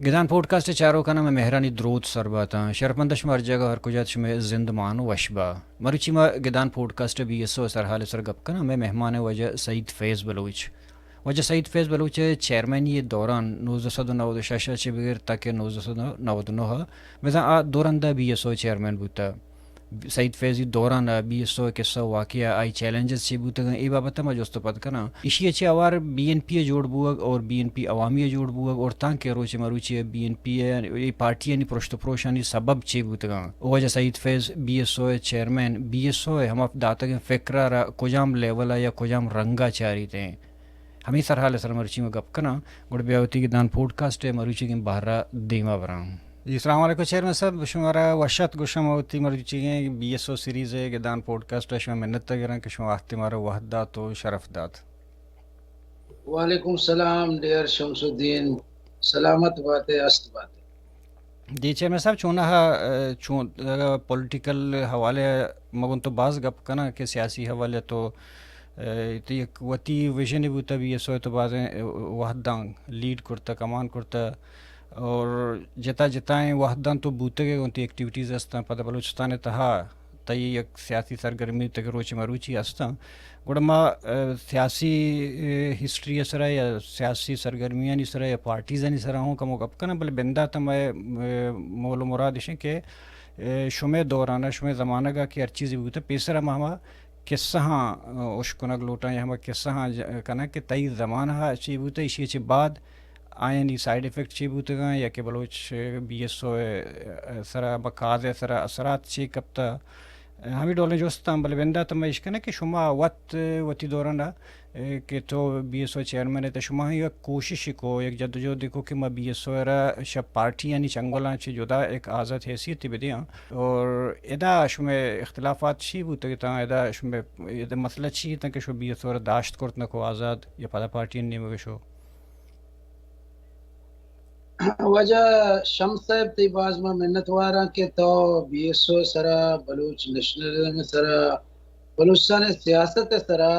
گدان پوڈکاسٹ ءِ چاروکاں مئے مہرانی دروت سر باتاں۔ شرپمند شما ہر جاگہ ہر کجا ات، شمئے زندمان وش با۔ مروچی ما گدان پوڈکاسٹ ءِ بی ایس او ءِ سرحال ءِ سر گپ کناں۔ مئے مہمان ءِ واجہ سعید فیض بلوچ۔ واجہ سعید فیض بلوچ ءِ چیئرمینی ءِ دوران نوزدہ سد و نود و شش ءَ چہ بگر تاکہ نوزدہ سد و نود و نو ءَ بزاں آ دو رندا بی ایس او ءِ چیئرمین بوتہ۔ سعید فیض ءِ دوران ءَ بی ایس او ءِ قصہ و واقعہ، آئی چیلنجز چے بوتگاں، اے بابت ءَ ما جست و پد کناں۔ ایشی ءَ چہ ہوار بی این پی ءِ جوڑ بوگ اور بی این پی عوامی ءِ جوڑ بوگ اور تانکہ روچ مروچی ءَ بی این پی ءِ اے پارٹیانی پرشت و پروشانی سبب چے بوتگاں۔ واجہ سعید فیض بی ایس او ءِ چیئرمین، بی ایس او ءِ ہما داتگیں فکر ءَ را کجام لیول ءَ یا کجام رنگ ءَ چاریت ایں۔ ہمے سرحال ءِ سر ءَ مروچی ما گپ کناں، گڑا بیا وتی گدان پوڈکاسٹ ءِ مروچیگیں بہر ءَ دیما براں۔ جی، السلام علیکم چیئرمین صاحب، شمارا وش اتک گوشاں ما وتی مروچیگیں بی ایس او سیریز ءِ گدان پوڈکاسٹ ءَ شما منت ءَ گراں کہ شما وہدے مارا وہد دات و شرف دات۔ وعلیکم السلام ڈیئر شمس الدین، سلامت بات ئے، است بات ئے۔ جی چیئرمین صاحب، چوناہا، ءَ، چون، اگر پولیٹیکل حوالے ءَ مگن تو باز گپ کناں کہ سیاسی حوالے تو، ءَ، تو یک وتی ویژن بوتا بی ایس او تو بازیں، ءَ، وہداں لیڈ کرتا، کمان کرتا اور جتا جتائیں وہداں تو بوتگے گوں تی ایکٹیویٹیز ہستاں پدا بلوچستان تہا تئی یک سیاسی سرگرمی تک روچ مروچی ہستاں۔ گڑا ما، ءَ، سیاسی، ءَ، ہسٹری ءِ سرا یا سیاسی سرگرمیانی سرا یا پارٹیزانی سرا ہوں کمو گپ کناں، بلے بندات ءَ مئے، ءَ، مول و مراد اش انت کہ، ءَ، شمئے دوران ءَ، شمئے زمانگ ءَ کہ ہر چیزے بوتہ، پیسر ءَ ما ہما قصہاں، ءَ، اشکنگ لوٹاں یا ہما قصہاں ج-، کناں کہ تئی زمانہ ءَ چی بوتہ، ایشی ءَ چہ بعد آیانی سائیڈ افیکٹ چی بوتگاں یا کہ بلوچ بی ایس او ءِ سرا، ہما کاز ءِ سرا اثرات چی کپتہ؟ ہمے ڈولیں جستاں، بلے بندات ءَ ما اش کناں کہ شما وت وتی دوران ءَ، اے، کہ تو بی ایس او چیئرمین ئے، تو شما ہم یک کوشش کو، یک جدوجہد کو کہ ما بی ایس او ءَ را شہ پارٹیانی چنگلاں چہ جدا یک آزات حیثیتے بدیاں۔ اور ادا شمئے اختلافات چی بوتگ اتاں؟ ادا شمئے، ادا مسئلہ چی اتاں کہ شما بی ایس او ءَ را داشت کرت نہ کو آزاد یا پدا پارٹی نیمگ ءَ شو؟ واجہ شمس صاحب، تئی باز ما منتواراں کہ تو بی ایس او سرا، بلوچ نیشنلزم سرا، بلوچستان سیاست سرا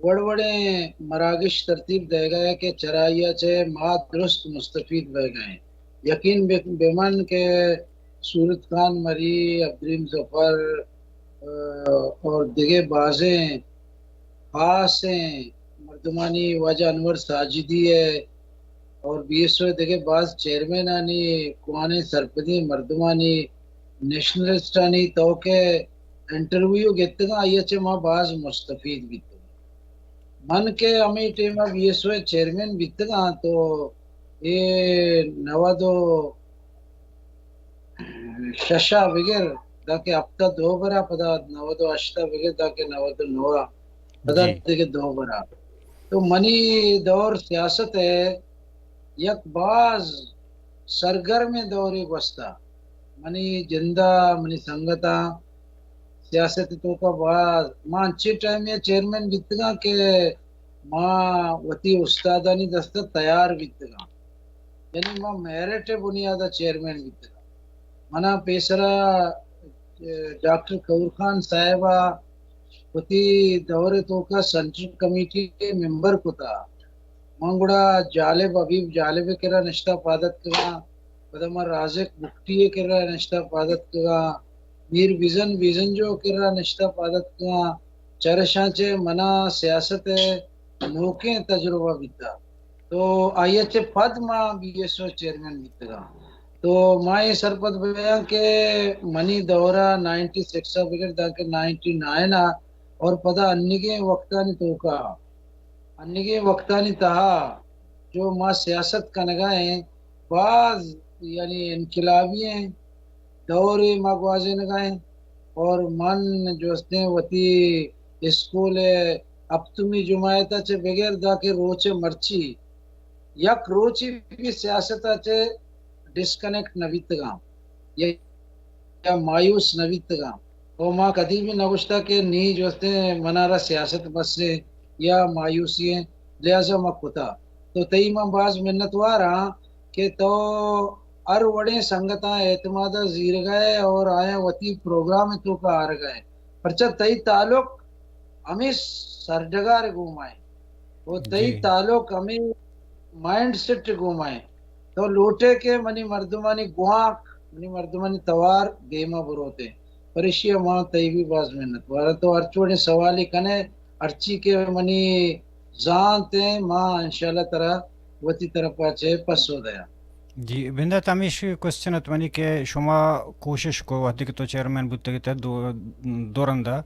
وڑ وڑیں مراگش ترتیب دئیگا ئے کہ چرائی ءَ چہ ما درست مستفید بئیگا ایں۔ یقین بہ، بہ من کہ صورت خان مری، عبدالرحیم ظفر، ءَ، اور دگہ بازیں خاصیں مردمانی، واجہ انور ساجدی ءِ اور بی ایس او ءِ دگہ باز چیئرمینانی، کوہنیں سرپدیں مردمانی، نیشنلسٹانی توک ءَ انٹرویو گپتگاں، آئی ءَ چہ ما باز مستفید بیتگاں۔ من کہ ہمے ٹیم ءَ بی ایس او ءِ چیئرمین بیتگاں تو اے نود و شش ءَ بگر دانکہ ہپت ءَ دو برا، پدا نود و ہشت ءَ بگر دانکہ نود و نو ءَ، پدا جی۔ دگہ دو برا۔ تو منی دور سیاست ءِ یک باز سرگرمیں دورے گوستا۔ منی جندا، منی سنگتاں سیاست توکا باز، ما انچیں ٹائمے چیئرمین بیتگاں کہ ما وتی استادانی دستا تیار بیتگاں۔ یعنی ما میرٹ ءِ بنیاد ءَ چیئرمین بیتگاں۔ منا پیسرا، اے، ڈاکٹر کہور خان صاحب ءَ وتی دور ءِ توکا سینٹرل کمیٹی ءِ ممبر کتا۔ من گڑا جالب، حبیب جالب ءِ کرا نشتہ پاد اتکگاں، پدا من رازق بگٹی ءِ کرا نشتہ پاد اتکگاں، میر بیزن بیزنجو ءِ کرا نشتہ پاد اتکگاں، چرشاں چہ منا سیاست ءِ نوکیں تجربہ بیتا۔ تو آئی ءَ چہ پد ما بی ایس او چیئرمین بیتگاں۔ تو ما اے سرپد بیاں کہ منی دورہ نائنٹی سکس ءَ بگر دانکہ نائنٹی نائن ءَ اور پدا انیگیں وقتانی توکا، انیگیں وقتانی تہا جو ما سیاست کنگا ایں، باز یعنی انقلابی ایں دورے ما گوازینگا ایں۔ اور من جو استیں وتی اسکول ءِ ہپتمی جماعت ءَ چہ بگر دانکہ روچ مرچی یک روچے بھی سیاست ءَ چہ ڈسکنیکٹ نہ بیتگاں یا، یا مایوس نہ بیتگاں۔ اور ما کدی بھی نہ گوشتا کہ نی جو استیں منارا سیاست بس ایں یا مایوسی ایں، لہذا ما کتا۔ تو تئی من باز منتوار آں کہ تو ہر وڑیں سنگتاں اعتماد ءَ زیرگا ئے اور آیاں وتی پروگرام ءِ توکا آرگا ئے۔ پرچا تئی تعلق ہمے سرڈگار ءِ گوما ایں و تئی جی۔ تعلق ہمے مائنڈ سیٹ ءِ گوما ایں۔ تو لوٹے کہ منی مردمانی گوانک، منی مردمانی توار دیما بروتیں۔ پر ایشی ءَ ما تئی بھی باز منت وارا۔ تو ہرچ وڑیں سوالے کنے، ہرچی کہ منی زانت ایں، ما انشاءاللہ ترا وتی طرفا چہ پسو دیاں۔ جی، بندات ہمیش کوسچن ات منی کہ شما کوشش کو وہدے کہ تو چیئرمین بوتگ ات دو، دو رندا،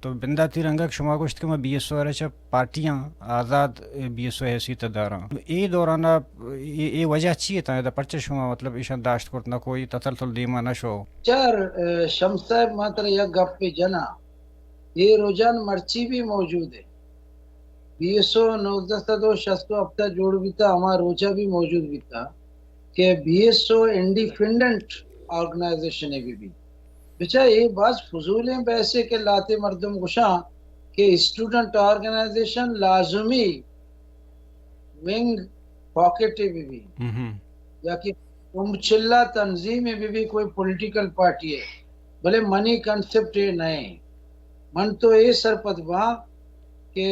تو بنداتی رنگا کہ شما گوشت کہ ما بی ایس او ءَ را چہ پارٹیاں آزاد بی ایس او حیثیت ءَ داراں۔ اے دوران ءَ اے، اے وجہ چی ات؟ ادا پرچہ شما مطلب ایشاں داشت کرت نہ کو، اے تسلسل دیما نہ شو؟ چار، اے، شمس صاحب، ما ترا یک گپے جناں۔ اے رجحان مرچی بھی موجود ہے۔ بی ایس او نوزدہ سد و شست و ہفت ءَ جوڑ بیتا، ہما روچا بھی موجود بیتا کہ B S O independent organisation بہ بی۔ بچا اے باز فضولیں بحثے کہ لاتے مردم گوشاں کہ اسٹوڈنٹ آرگنائزیشن لازمی ونگ پاکٹ بہ بی یا کہ کمب چلا تنظیم بہ بی، کوئی پولیٹیکل پارٹی ہے، بلے منی کنسپٹ اے نہ ایں۔ من تو اے سرپد باں کہ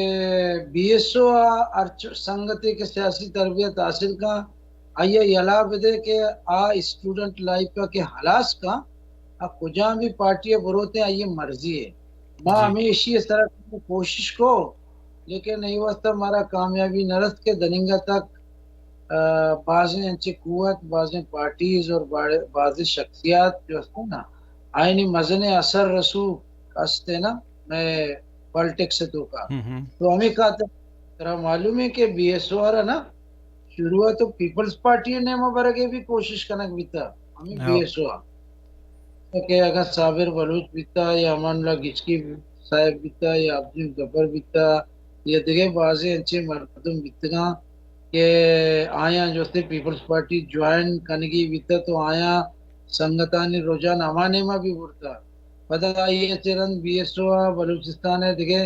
بی ایس او ءَ ہرچ سنگتے کہ سیاسی تربیت حاصل کن، آئی ءَ یلا بدے کہ آ اسٹوڈنٹ لائف ءَ کہ ہلاس کن، آ کجام بھی پارٹی ءَ بروتیں، آئی ءِ مرضی ہے۔ ما ہمیں ایشی ءِ سرا کوشش کو، لیکن اے واسطہ مارا کامیابی نہ رست کہ دننگا تک، آ، بازیں انچیں قوت، بازیں پارٹیز اور با-، بازیں شخصیات جو ہستیں نا، آئینی مزنیں اثر رسوخ ہستیں نا، مئے پالیٹکس ءِ توکا۔ تو ہمیں خاطر ترا معلوم ہے کہ بی ایس او ءَ را نا، شروعات تو پیپلز پارٹی ءِ نیما برگے بھی کوشش کنگ بیتا، ہمیں بی ایس او ءَ۔ کہ اگاں صابر بلوچ بیتا یا امان اللہ گچکی صاحب بیتا یا عبدالعزیز گبر بیتا یا دگہ بازیں انچیں مردم بیتگاں کہ آیاں جو استے پیپلز پارٹی جوائن کنگی بیتا تو آیاں سنگتانی رجحان ہما نیما بھی برتا۔ پدا آئی ءَ چہ رند بی ایس او ءَ بلوچستان ءِ دگہ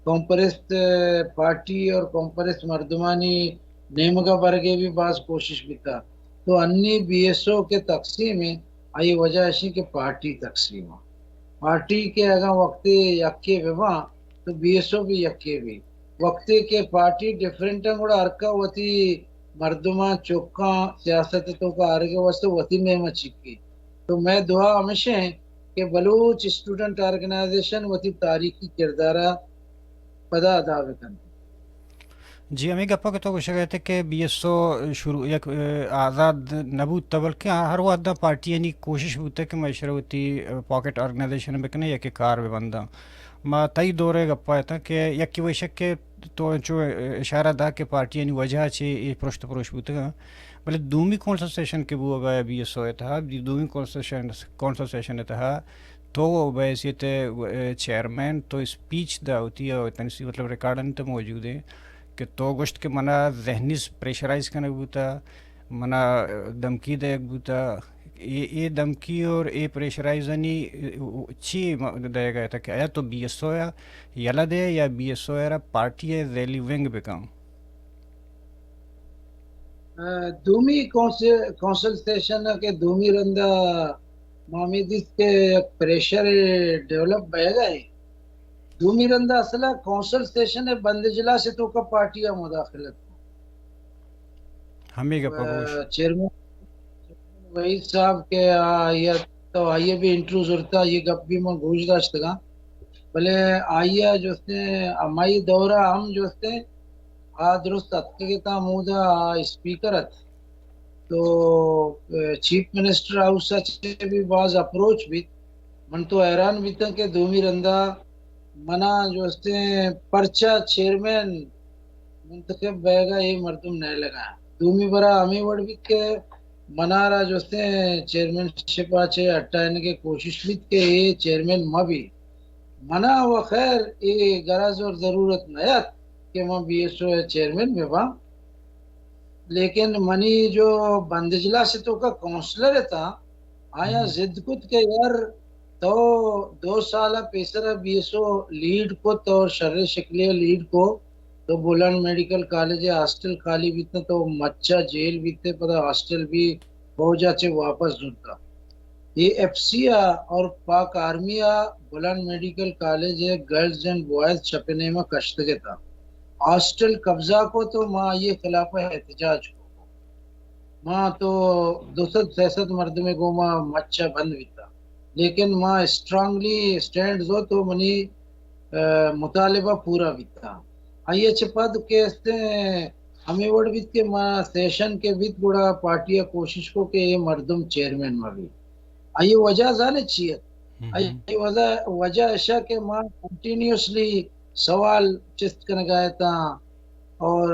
قوم پرست پارٹی اور قوم پرست مردمانی نیمگا برگے بھی باز کوشش بیتا۔ تو انی بی ایس او کہ تقسیم ہے، آئی وجہ اشی کہ پارٹی تقسیم ہے۔ پارٹی کہ اگاں وقتے یکے بباں تو بی ایس او بھی یکے بھی۔ وقتے کہ پارٹی ڈیفرنٹ ہیں، گڑا ہرکا وتی مردماں، چکاں سیاست توکا آرگے واسطے وتی نیمہ چکی۔ تو مئے دعا ہمیش ہیں کہ بلوچ اسٹوڈنٹ آرگنائزیشن وتی تاریخی کردارا پدا ادا بکنت۔ جی، ہمے گپا کہ تو گوشگ ءَ ات کہ بی ایس او شروع یک، اے، آزاد نہ بوت، بلکہ ہر وہدا پارٹیانی کوشش بوت کہ ما ایشرا وتی، اے، پاکٹ آرگنائزیشن بکنیں یا کہ کار بہ بنداں۔ ما تئی دور ءِ گپا اتاں کہ یکے وشک کہ تو انچو اشارہ دا کہ پارٹیانی وجہ چہ اے پرشت پروش بوتگاں، بلے دومی کونسل سیشن کہ بوگا بی ایس او ءِ تہا، دومی کونسل سیشن، کونسل سیشن ءِ تہا تو بحیثیت، اے، چیئرمین تو اسپیچ دا ہوتی ہے، تنی سی مطلب ریکارڈن تو موجود ہیں کہ تو گوشت کہ منا ذہنی پریشرائز کنگ بوتا، منا دھمکی دیگ بوتا۔ اے، اے دھمکی اور اے پریشرائزانی چی م-، دئیگ ءَ ات کہ آیا تو بی ایس او ءَ یلہ دے یا بی ایس او ءَ را پارٹی ءِ ذیلی ونگ بکن؟ آ، دومی کونسل، کونسل سیشن ءَ کہ دومی رندا ما ہمے دیست کہ یک پریشر ڈیولپ بئیگا ہے۔ دومی رندا اصلا کونسل سیشن ءِ بند اجلاس ءِ توکا پارٹی ءَ مداخلت۔ ہمے گپ ءَ گوش۔ چیئرمین وحید صاحب کہ آ، آئی ءَ تو آئی ءَ بھی انٹرویو زرتا، یہ گپ بھی من گوش داشتگاں۔ بلے آئی ءَ جو استیں ہمائی دور ءَ ہم جو استیں آ درست اتکگ ات، ہمودا آ اسپیکر ات۔ تو، اے، چیف منسٹر ہاؤس ءَ چہ بھی باز اپروچ بیت۔ من تو حیران بیتاں کہ دومی رندا منا جو استیں پرچا چیئرمین منتخب بئیگا اے مردم نئیلگا۔ دومی برا ہمے وڑ بیت کہ منارا جو استیں چیئرمین شپ ءَ چہ ہٹائینگ ءِ کوشش بیت کہ اے چیئرمین مہ بی۔ منا و خیر اے غرض اور ضرورت نہ ات کہ من بی ایس او ءِ چیئرمین بہ باں، لیکن منی جو بند اجلاس ءِ توکا کونسلر اتاں، آیاں ضد کت کہ یار تو دو سال ءَ پیسر ءَ بی ایس او لیڈ کت اور شریں شکلے لیڈ کو، تو بولان میڈیکل کالج ءِ ہاسٹل خالی بیت، تو مچا جیل بیت، پدا ہاسٹل بھی فوج ءَ چہ واپس زرتا۔ اے ایف سی ءَ اور پاک آرمی ءَ بولان میڈیکل کالج ءِ گرلز اینڈ بوائز شپ ءِ نیما کشتگ اتاں۔ ہاسٹل قبضہ کو تو ما آئی ءِ خلاف ءَ احتجاج کو۔ ما تو دو سد سے سد مردمے گوما مچ ءَ بند بیتا، لیکن ما اسٹرانگلی اسٹینڈ زو تو منی، ءَ، مطالبہ پورا بیتا۔ آئی ءَ چہ پد کہ استیں ہمے وڑ بیت کہ ما سیشن کہ بیت گڑا پارٹی ءَ کوشش کو کہ اے مردم چیئرمین مہ بیت۔ آئی ءِ وجہ زانے چی ات؟ آئی ءِ وجہ، وجہ اشا کہ ما کنٹینیوسلی سوال چست کنگا اتاں اور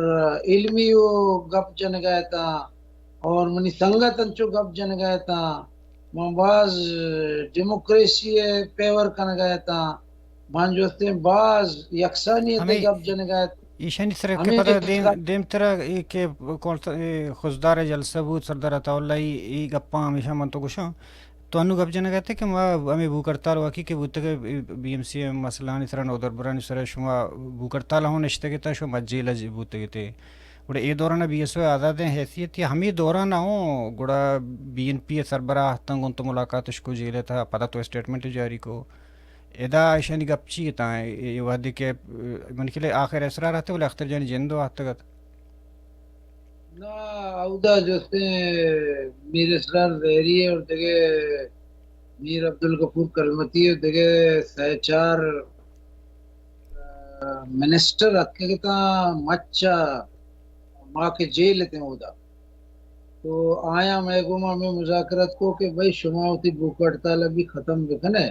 علمی و گپ جنگا اتاں اور منی سنگت انچو گپ جنگا اتاں، من باز ڈیموکریسی ءِ پیور کنگا اتاں، من جوستیں باز یکسانیت ءِ گپ جنگا ات۔ ایشانی سرا کہ پدا دیم، دیمترا اے کہ کونسل، اے خضدار ءِ جلسہ بوت، سردار عطا اللہ ءِ اے گپاں ہمیشہ من تو گوشاں۔ تو انو گپ جنگا ات کہ ما ہمے بھوک ہڑتال واقعی کہ بوتگ، بی ایم سی ءِ مسئلہانی سرا، نودربرانی سرا شما بھوک ہڑتال ہوں نشتگ ات، شما جیل ءَ بوتگ ات۔ گڑا اے دوران ءَ بی ایس او ءِ آزادیں حیثیت یا ہمے دوران ءَ ہوں گڑا بی این پی ءِ سربراہ اتاں، گوں تو ملاقات اش کو جیل ءِ تہا، پدا تو اسٹیٹمنٹ جاری کو۔ ادا ایشانی گپ چی اتاں؟ اے، اے وہدے کہ، من خیال ءَ آخر اسرار اتاں، بلے اختر جانی جند ءَ اتگ ات۔ نا، اودا جوستیں میر اسرار زہری اور دگہ میر عبدالغفور کلمتی اور دگہ سہ چار، آ، منسٹر اتکگ اتاں مچ ءَ، ما کہ جیل اتیں اودا۔ تو آیاں مئے گوما ہمے مذاکرات کو کہ بھئی شما وتی بھوک ہڑتال ءَ بھی ختم بکنے،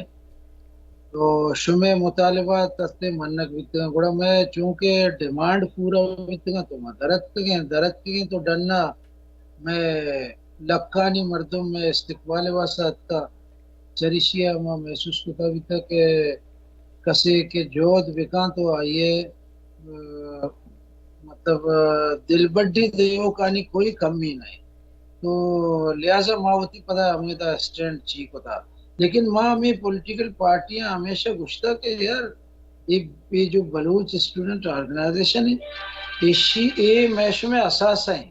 تو شمئے مطالبات استیں منگ بیتگاں۔ گڑا مئے چونکہ ڈیمانڈ پورا بیتگاں تو ما درتکگیں، درتکگیں تو ڈنا مئے لکھانی مردم مئے استقبال ءِ واسطہ اتکا۔ چریشی ءَ ما محسوس کتا بیتا کہ کسے کہ جہد بکاں تو آئی ءِ، آ، مطلب، آ، دلبڈی دیوکانی کوئی کمی نہ ایں۔ تو لہذا ما وتی پدا ہمیدا اسٹینڈ چی کتا۔ لیکن ما ہمے پولیٹیکل پارٹیاں ہمیشہ گوشتا کہ یار، اے، اے جو بلوچ اسٹوڈنٹ آرگنائزیشن ایں، ایشی، اے مئے شمئے اثاثہ ایں۔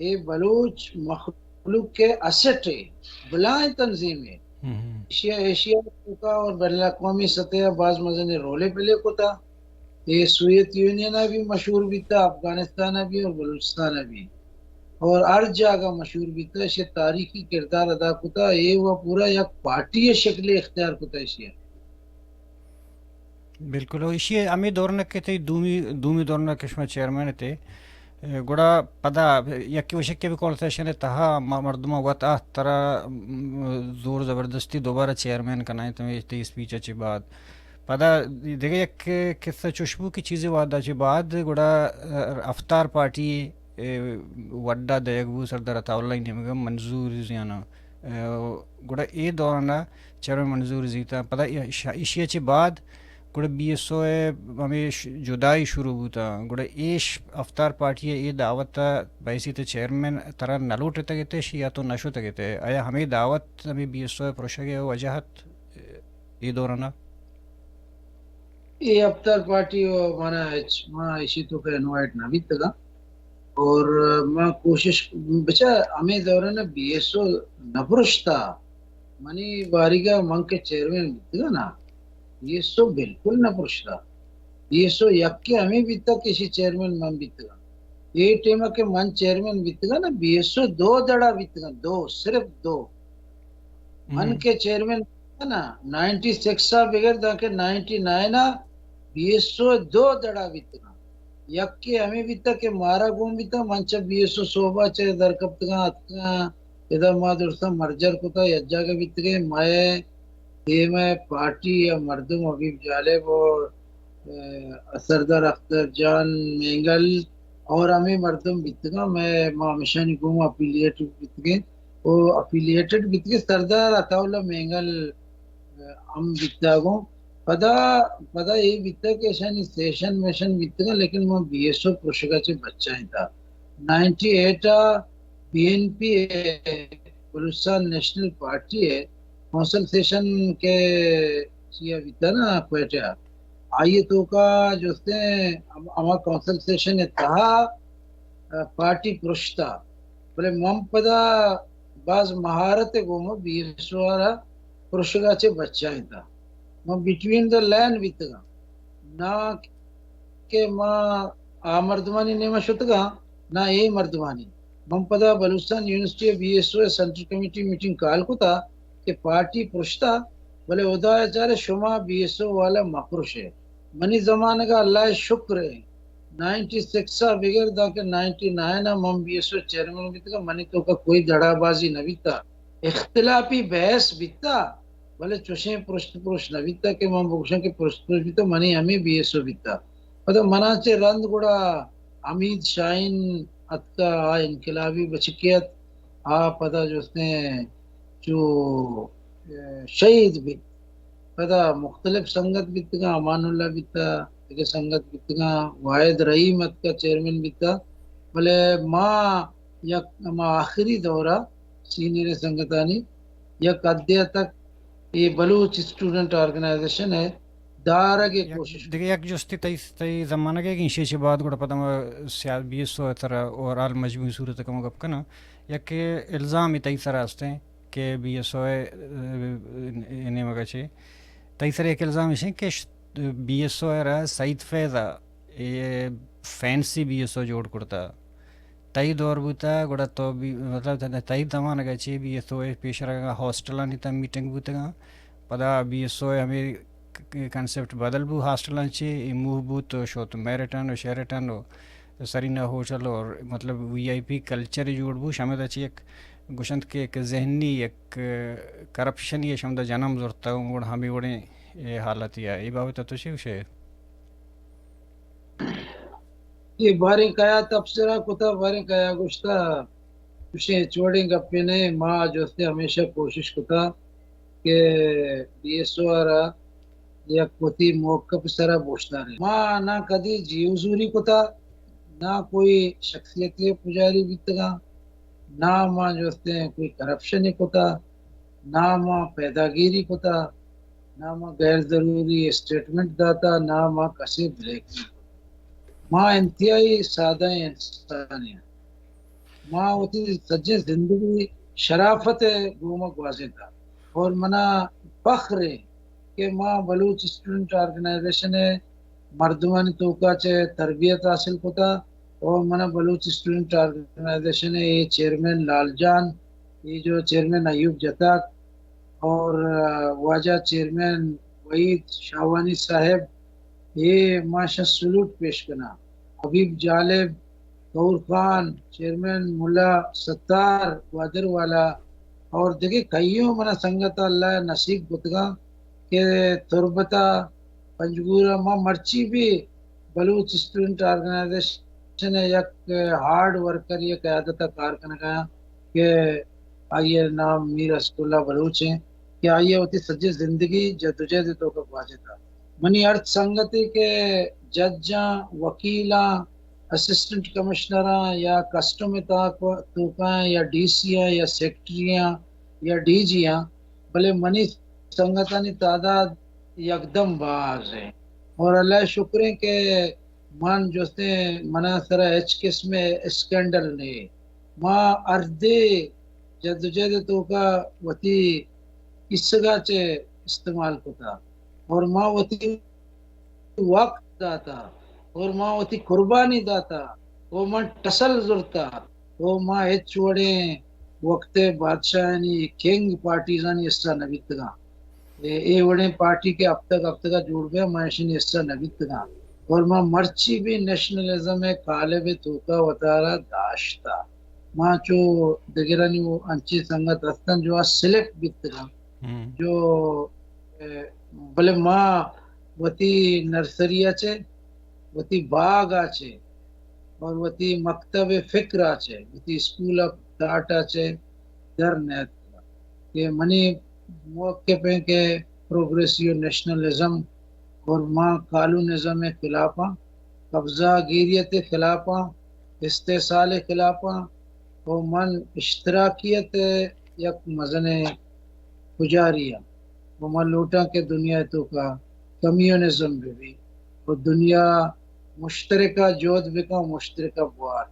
اے بلوچ مخلوق ءِ اسٹ ایں، بلائیں تنظیم ایں۔ ایشی ءَ، ایشی ءِ توکا اور بین الاقوامی سطح ءَ باز مزنیں رولے پلے کتا۔ اے سوویت یونین ءَ بھی مشہور بیتا، افغانستان ءَ بھی اور بلوچستان ءَ بھی، اور ہر جاگہ مشہور بیتا۔ ایشی ءَ تاریخی کردار ادا کتا۔ اے و پورا یک پارٹی ءِ شکل اختیار کتا ایشی ءَ۔ بالکل، و ایشی ءَ ہمے دورنا کہ تئی دومی، دومی دورنا کہ شما چیئرمین اتے، گڑا پدا یکے وشکے بھی کونسل سیشن ءِ تہا م-، مردماں وت آ ترا، م-، زور زبردستی دوبارہ چیئرمین کنائینت ہمے تئی اسپیچ ءَ چہ بعد۔ پدا دگہ یک قصہ چوش بو کہ چیزے وہدا چہ بعد گڑا، آ، افطار پارٹی، اے، وڈا دئیگ بو سردار عطا اللہ ءِ نیمگا منظور زیانا۔ آ، گڑا اے دوران ءَ چیئرمین منظور زیتا۔ پدا ایش-، ایشی ءَ چہ بعد گڑا بی ایس او ءِ ہمے ش-، جدائی شروع بوتا۔ گڑا ایش افطار پارٹی ءِ اے دعوت ءَ بحیثیت چیئرمین ترا نہ لوٹتگ ات ایشی یا تو نہ شتگ ات؟ آیا ہمے دعوت ہمے بی ایس او ءِ پروشگ ءِ وجہ ات اے دوران ءَ؟ اے افطار پارٹی و منا ہچ، ما ایشی توکا انوائٹ نہ بیتگاں۔ اور ما کوشش، بچا ہمے دوران بی ایس او نہ پرشتا۔ منی باریگا من کہ چیئرمین بیتگاں نا، بی ایس او بالکل نہ پرشتا۔ بی ایس او یکے ہمے بیتا کہ ایشی چیئرمین من بیتگاں۔ اے ٹائما کہ من چیئرمین بیتگاں نا، بی ایس او دو دڑا بیتگاں، دو، صرف دو۔ من کہ چیئرمین نا، نائنٹی سکس ءَ بگر دانکہ نائنٹی نائن ءَ بی ایس او دو دڑا بیتگاں۔ یکے ہمے بیتا کہ مارا گون بیتا، من چہ بی ایس او صوبہ چہ در کپتگاں، اتکاں، ادا ما درستاں مرجر کتا، یک جاگہ بیتگیں، مئے دیم ءَ پارٹی یا مردم حبیب جالب و، ءَ، سردار اختر جان مینگل اور ہمے مردم بیتگاں، مئے، ما ہمیشانی گوما اپیلیٹ بیتگیں۔ و اپیلیٹڈ بیتگیں سردار عطا اللہ مینگل، ءَ، ہم بیتگوں۔ پدا، پدا اے بیتگ کہ اشانی سیشن میشن بیتگاں، لیکن من بی ایس او پروشگا چہ بچائینتا۔ نائنٹی ایٹ ءَ بی این پی ءِ، بلوچستان نیشنل پارٹی ءِ کونسل سیشن کہ چیا بیتا نا کوئٹہ، آئی ءِ توکا جستیں ہم-، ہما کونسل سیشن ءِ تہا، ءَ، پارٹی پرشتا۔ بلے من پدا باز مہارت ءِ گوما بی ایس او ءَ را پرشگا چہ بچائینتا۔ من بٹوین دا لین بیتگاں۔ نہ کہ ما آ مردمانی نیما شتگاں، نہ اے مردمانی۔ من پدا بلوچستان یونیورسٹی ءِ بی ایس او ءِ سینٹرل کمیٹی میٹنگ کال کتا کہ پارٹی پرشتا، بلے ہدا ءَ چارے شما بی ایس او والا مہ پرشے۔ منی زمانگ ءَ اللہ ءِ شکر ءَ نائنٹی سکس ءَ بگر دانکہ نائنٹی نائن ءَ من بی ایس او چیئرمین بیتگاں، منی توکا کوئی دڑا بازی نہ بیتا، اختلافی بحث بیتا، بلے چوشیں پرشت پروش نہ بیتا کہ من بگوشاں کہ پرشت پروش بیتا، منی ہمے بی ایس او بیتا۔ پدا منا چہ رند گڑا حمید شاہین اتکا، آ انقلابی بچکے ات، آ پدا جستیں چو، اے، شہید بیت۔ پدا مختلف سنگت بیتگاں، امان اللہ بیتا، دگہ سنگت بیتگاں، واحد رحیم اتکا چیئرمین بیتا، بلے ما یک ہما آخری دورا سینئریں سنگتانی یک حدے تک اے بلوچ اسٹوڈنٹ آرگنائزیشن ءِ دارگ ءِ یک کوشش۔ دگہ یک جستے تئی، تئی زمانگ ءَ گیشے چہ بعد گڑا پدا ما سیاد بی ایس او ءِ ترا اوور آل مجموعی صورت ءَ کمو گپ کناں۔ یک الزامے تئی سرا استیں کہ بی ایس او ءِ، اے، نیمگ ءَ چہ تئی سرا یک الزام اش انت کہ ش-، بی ایس او ءَ را سعید فیض ءَ اے فینسی بی ایس او جوڑ کرتا۔ تئی دور بوتا، گڑا تو بی، مطلب، تئی زمانگ ءَ چہ بی ایس او ءِ پیش رگا ہاسٹلانی تہ میٹنگ بوتگاں۔ پدا بی ایس او ءِ ہمے ک-، ک-، کانسیپٹ بدل بو، ہاسٹلانی چہ اے موو بوت و شوت میرٹن و شیرٹن و سرینا ہوٹل اور مطلب وی آئی پی کلچر جوڑ بو، شمدا چہ یک گوشنت کہ یک ذہنی یک کرپشن یہ شمدا جنم زرتا، گڑا ہمے وڑیں اے حالت یا، اے بابت تو چی گوشے؟ اے باریں کیا تبصرہ کتا، باریں کیا گوشتا، گوشیں چوڑیں گپے نہ، ما جستے ہمیشہ کوشش کتا کہ بی ایس او ءَ را یک وتی موقف سرا بوشتاریں۔ ما نہ کدی جی حضوری کتا، نہ کوئی شخصیتی پجاری بیتگاں، نہ ما جستیں کوئی کرپشن کتا، نہ ما پیداگیری کتا، نہ ما غیر ضروری اسٹیٹمنٹ داتا، نہ ما کسے بلیک میل کتا۔ ما انتہائی سادہ انسان ہیں۔ ما وتی سجیں زندگی شرافت ءِ گوما گوازینتا اور منا فخر ہے کہ ما بلوچ اسٹوڈنٹ آرگنائزیشن ءِ مردمانی توکا چہ تربیت حاصل کتا اور منا بلوچ اسٹوڈنٹ آرگنائزیشن ءِ اے چیئرمین لال جان، اے جو چیئرمین ایوب جتاک اور، آ، واجہ چیئرمین وحید شاہوانی صاحب، اے ما شاں سلوٹ پیش کناں۔ حبیب جالب، طہور خان، چیئرمین ملا ستار گوادر والا اور دگہ کئیوں منا سنگت اللہ نصیب کتگاں کہ تربت ءَ پنجگور ءَ ما مرچی بھی بلوچ اسٹوڈنٹ آرگنائزیشن ءِ یک ہارڈ ورکر ءِ قیادت ءَ کار کنگ ءَ آں کہ آئی ءِ نام میر اسداللہ بلوچ ایں کہ آئی ءَ وتی سجیں زندگی جدوجہد ءِ توکا گوازینتا۔ منی ہرچ سنگتے کہ ججاں، وکیلاں، اسسٹنٹ کمشنراں یا کسٹم ءِ تاک-، توکاں یا ڈی سی آں یا سیکرٹری آں یا ڈی جی آں، بلے منی سنگتانی تعداد یکدم باز ایں اور اللہ ءِ شکر ایں کہ من جستیں منا سرا ہچ قسم ءِ اسکینڈل نے۔ ما ہردے جدوجہد ءِ توکا وتی ایسگا چہ استعمال کتا اور ما وتی وقت داتا اور ما وتی قربانی داتا اور من ٹسل زرتا اور ما ہچ وڑیں وقت ءِ بادشاہانی، کنگ پارٹیزانی حصہ نہ بیتگاں۔ اے، اے وڑیں پارٹی کہ ہفتگ ہفتگا جوڑ بیا، ما اشانی حصہ نہ بیتگاں۔ اور ما مرچی بھی نیشنلزم ءِ قالب ءِ توکا وتارا داشتا۔ ما چو دگرانی وہ انچیں سنگت ہستن جو آ سلیکٹ بیتگاں۔ ہم۔ جو، اے، بلے ما وتی نرسری ءَ چہ، وتی باغ ءَ چہ اور وتی مکتب فکر ءَ چہ، وتی اسکول آف تھاٹ ءَ چہ در نیتکگ کہ منی موقف ایں کہ پروگریسیو نیشنلزم اور ما کالونزم ءِ خلاف آں، قبضہ گیریت ءِ خلاف آں، استحصال ءِ خلاف آں اور من اشتراکیت ءِ یک مزنیں پجاری آں۔ و ما لوٹاں کہ دنیا ءِ توکا کمیونزم بہ بی و دنیا مشترکہ جہد بکن، مشترکہ بوارت۔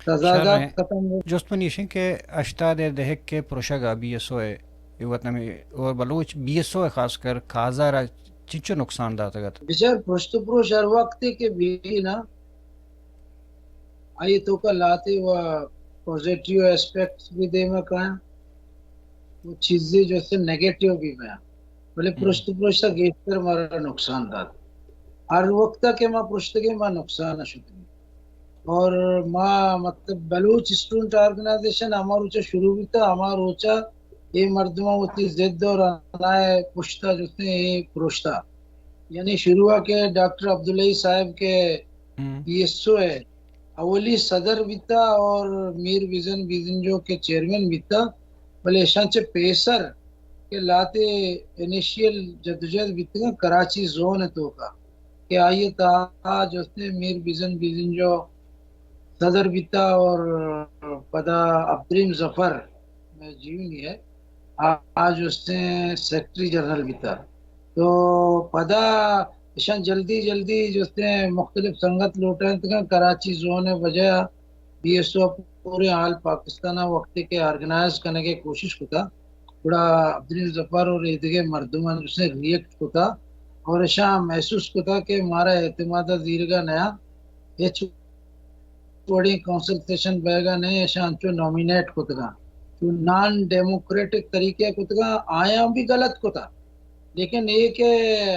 تضادات ختم بہ۔ جست منی ایش انت کہ ہشتاد ءِ دہک ءِ پروشگ ءَ بی ایس او ءِ اے وت ہمے اور بلوچ بی ایس او ءَ خاص کر کازار ءَ چنچو نقصان داتگ ات؟ بچار، پرشت و پروش ہر وقتے کہ بی نا، آئی توکا لاتے و پازیٹیو ایسپیکٹس بھی دیما کایاں، وہ چیزیں جو سے نیگیٹیو بھی بیاں، بلے ہم۔ پرشت پروشتا گیشتر مارا نقصان دات۔ ہر وقت کہ ما پرشتگیں ما نقصان شتگیں۔ اور ما مطلب بلوچ اسٹوڈنٹ آرگنائزیشن ہما روچا شروع بیتا، ہما روچا اے مردماں وتی ضد اور انائے پشتا جو سے اے پروشتا۔ یعنی شروع کہ ڈاکٹر عبداللہ صاحب کے ہم۔ بی ایس او ہے، اولی صدر بیتا اور میر بیزن بیزنجو کے چیئرمین بیتا، بلے اشاں چہ پیسر کہ لاتے انیشیل جدوجہد بیتگاں کراچی زون توکا کہ آئی تہا جو سے میر بیزن بیزنجو صدر بیتا اور پدا عبدالرحیم ظفر میں جیونی ہے، آ، آ جو سے سیکرٹری جنرل بیتا۔ تو پدا اشاں جلدی جلدی جو سے مختلف سنگت لوٹائینتگاں، کراچی زون ءِ وجہ بی ایس او پورے آل پاکستان ءَ وقتے کہ آرگنائز کنگ ءِ کوشش کتا، گڑا عبدالرحیم ظفر اور ایدگہ مردماں جو سے ریئیکٹ کتا اور اشاں محسوس کتا کہ مارا اعتماد ءَ زیرگا نیا، ہچ وڑیں کونسلٹیشن بیگا نئے، اشاں انچو نامینیٹ کتگاں، تو نان ڈیموکریٹک طریقے کتگاں، آیاں بھی غلط کتا۔ لیکن اے کہ